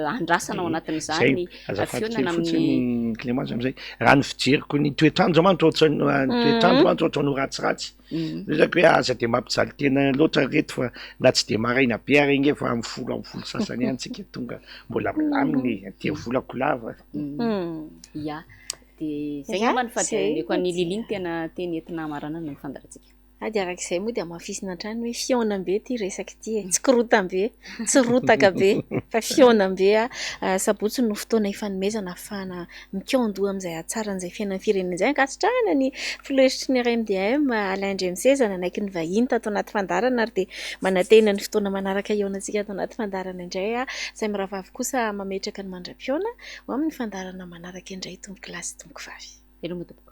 [SPEAKER 2] andrasana ao anatin'izany
[SPEAKER 5] Azafady kely fotsiny Clémence amizay, raha ny fijeriko ny toetr'andro mantsy ohatran'ny ny toetr'andro mantsy ohatran'ny ho ratsiratsy, resako hoe aza de mampijaly tena loatra ry reto fa na tsy de maraina be ary ange fa amin'ny folo amin'ny folo sasany ihany tsika tonga mbola milamina e, aty volako lava.
[SPEAKER 2] Ya, de zay angamba ny fadimeko an'i Lily ny tena teny entina hamaranana ny fandaharantsika.
[SPEAKER 1] Ah dia araka izay moa dia hamafisina hatrany hoe fihaonambe ity resaka ity e, tsy korotam-be, tsy rotaka be fa fihaonambe a. Sabotsy no fotoana ifanomezana ahafahana mikaon-doha amin'izay hahatsaran'izay fiainan'ny firenena izay. Ankasitrahana ny filoha ny RMDM Alain Andriamiseza nanaiky ny vahiny tato anaty fandaharana ary dia manantena ny fotoana manaraka hihaonantsika ato anaty fandaharana indray a. Izay mirahavavy kosa mametraka ny mandra-pihaona ho amin'ny fandaharana manaraka indray tompokolahy sy tompokovavy.
[SPEAKER 2] Veloma tompoko.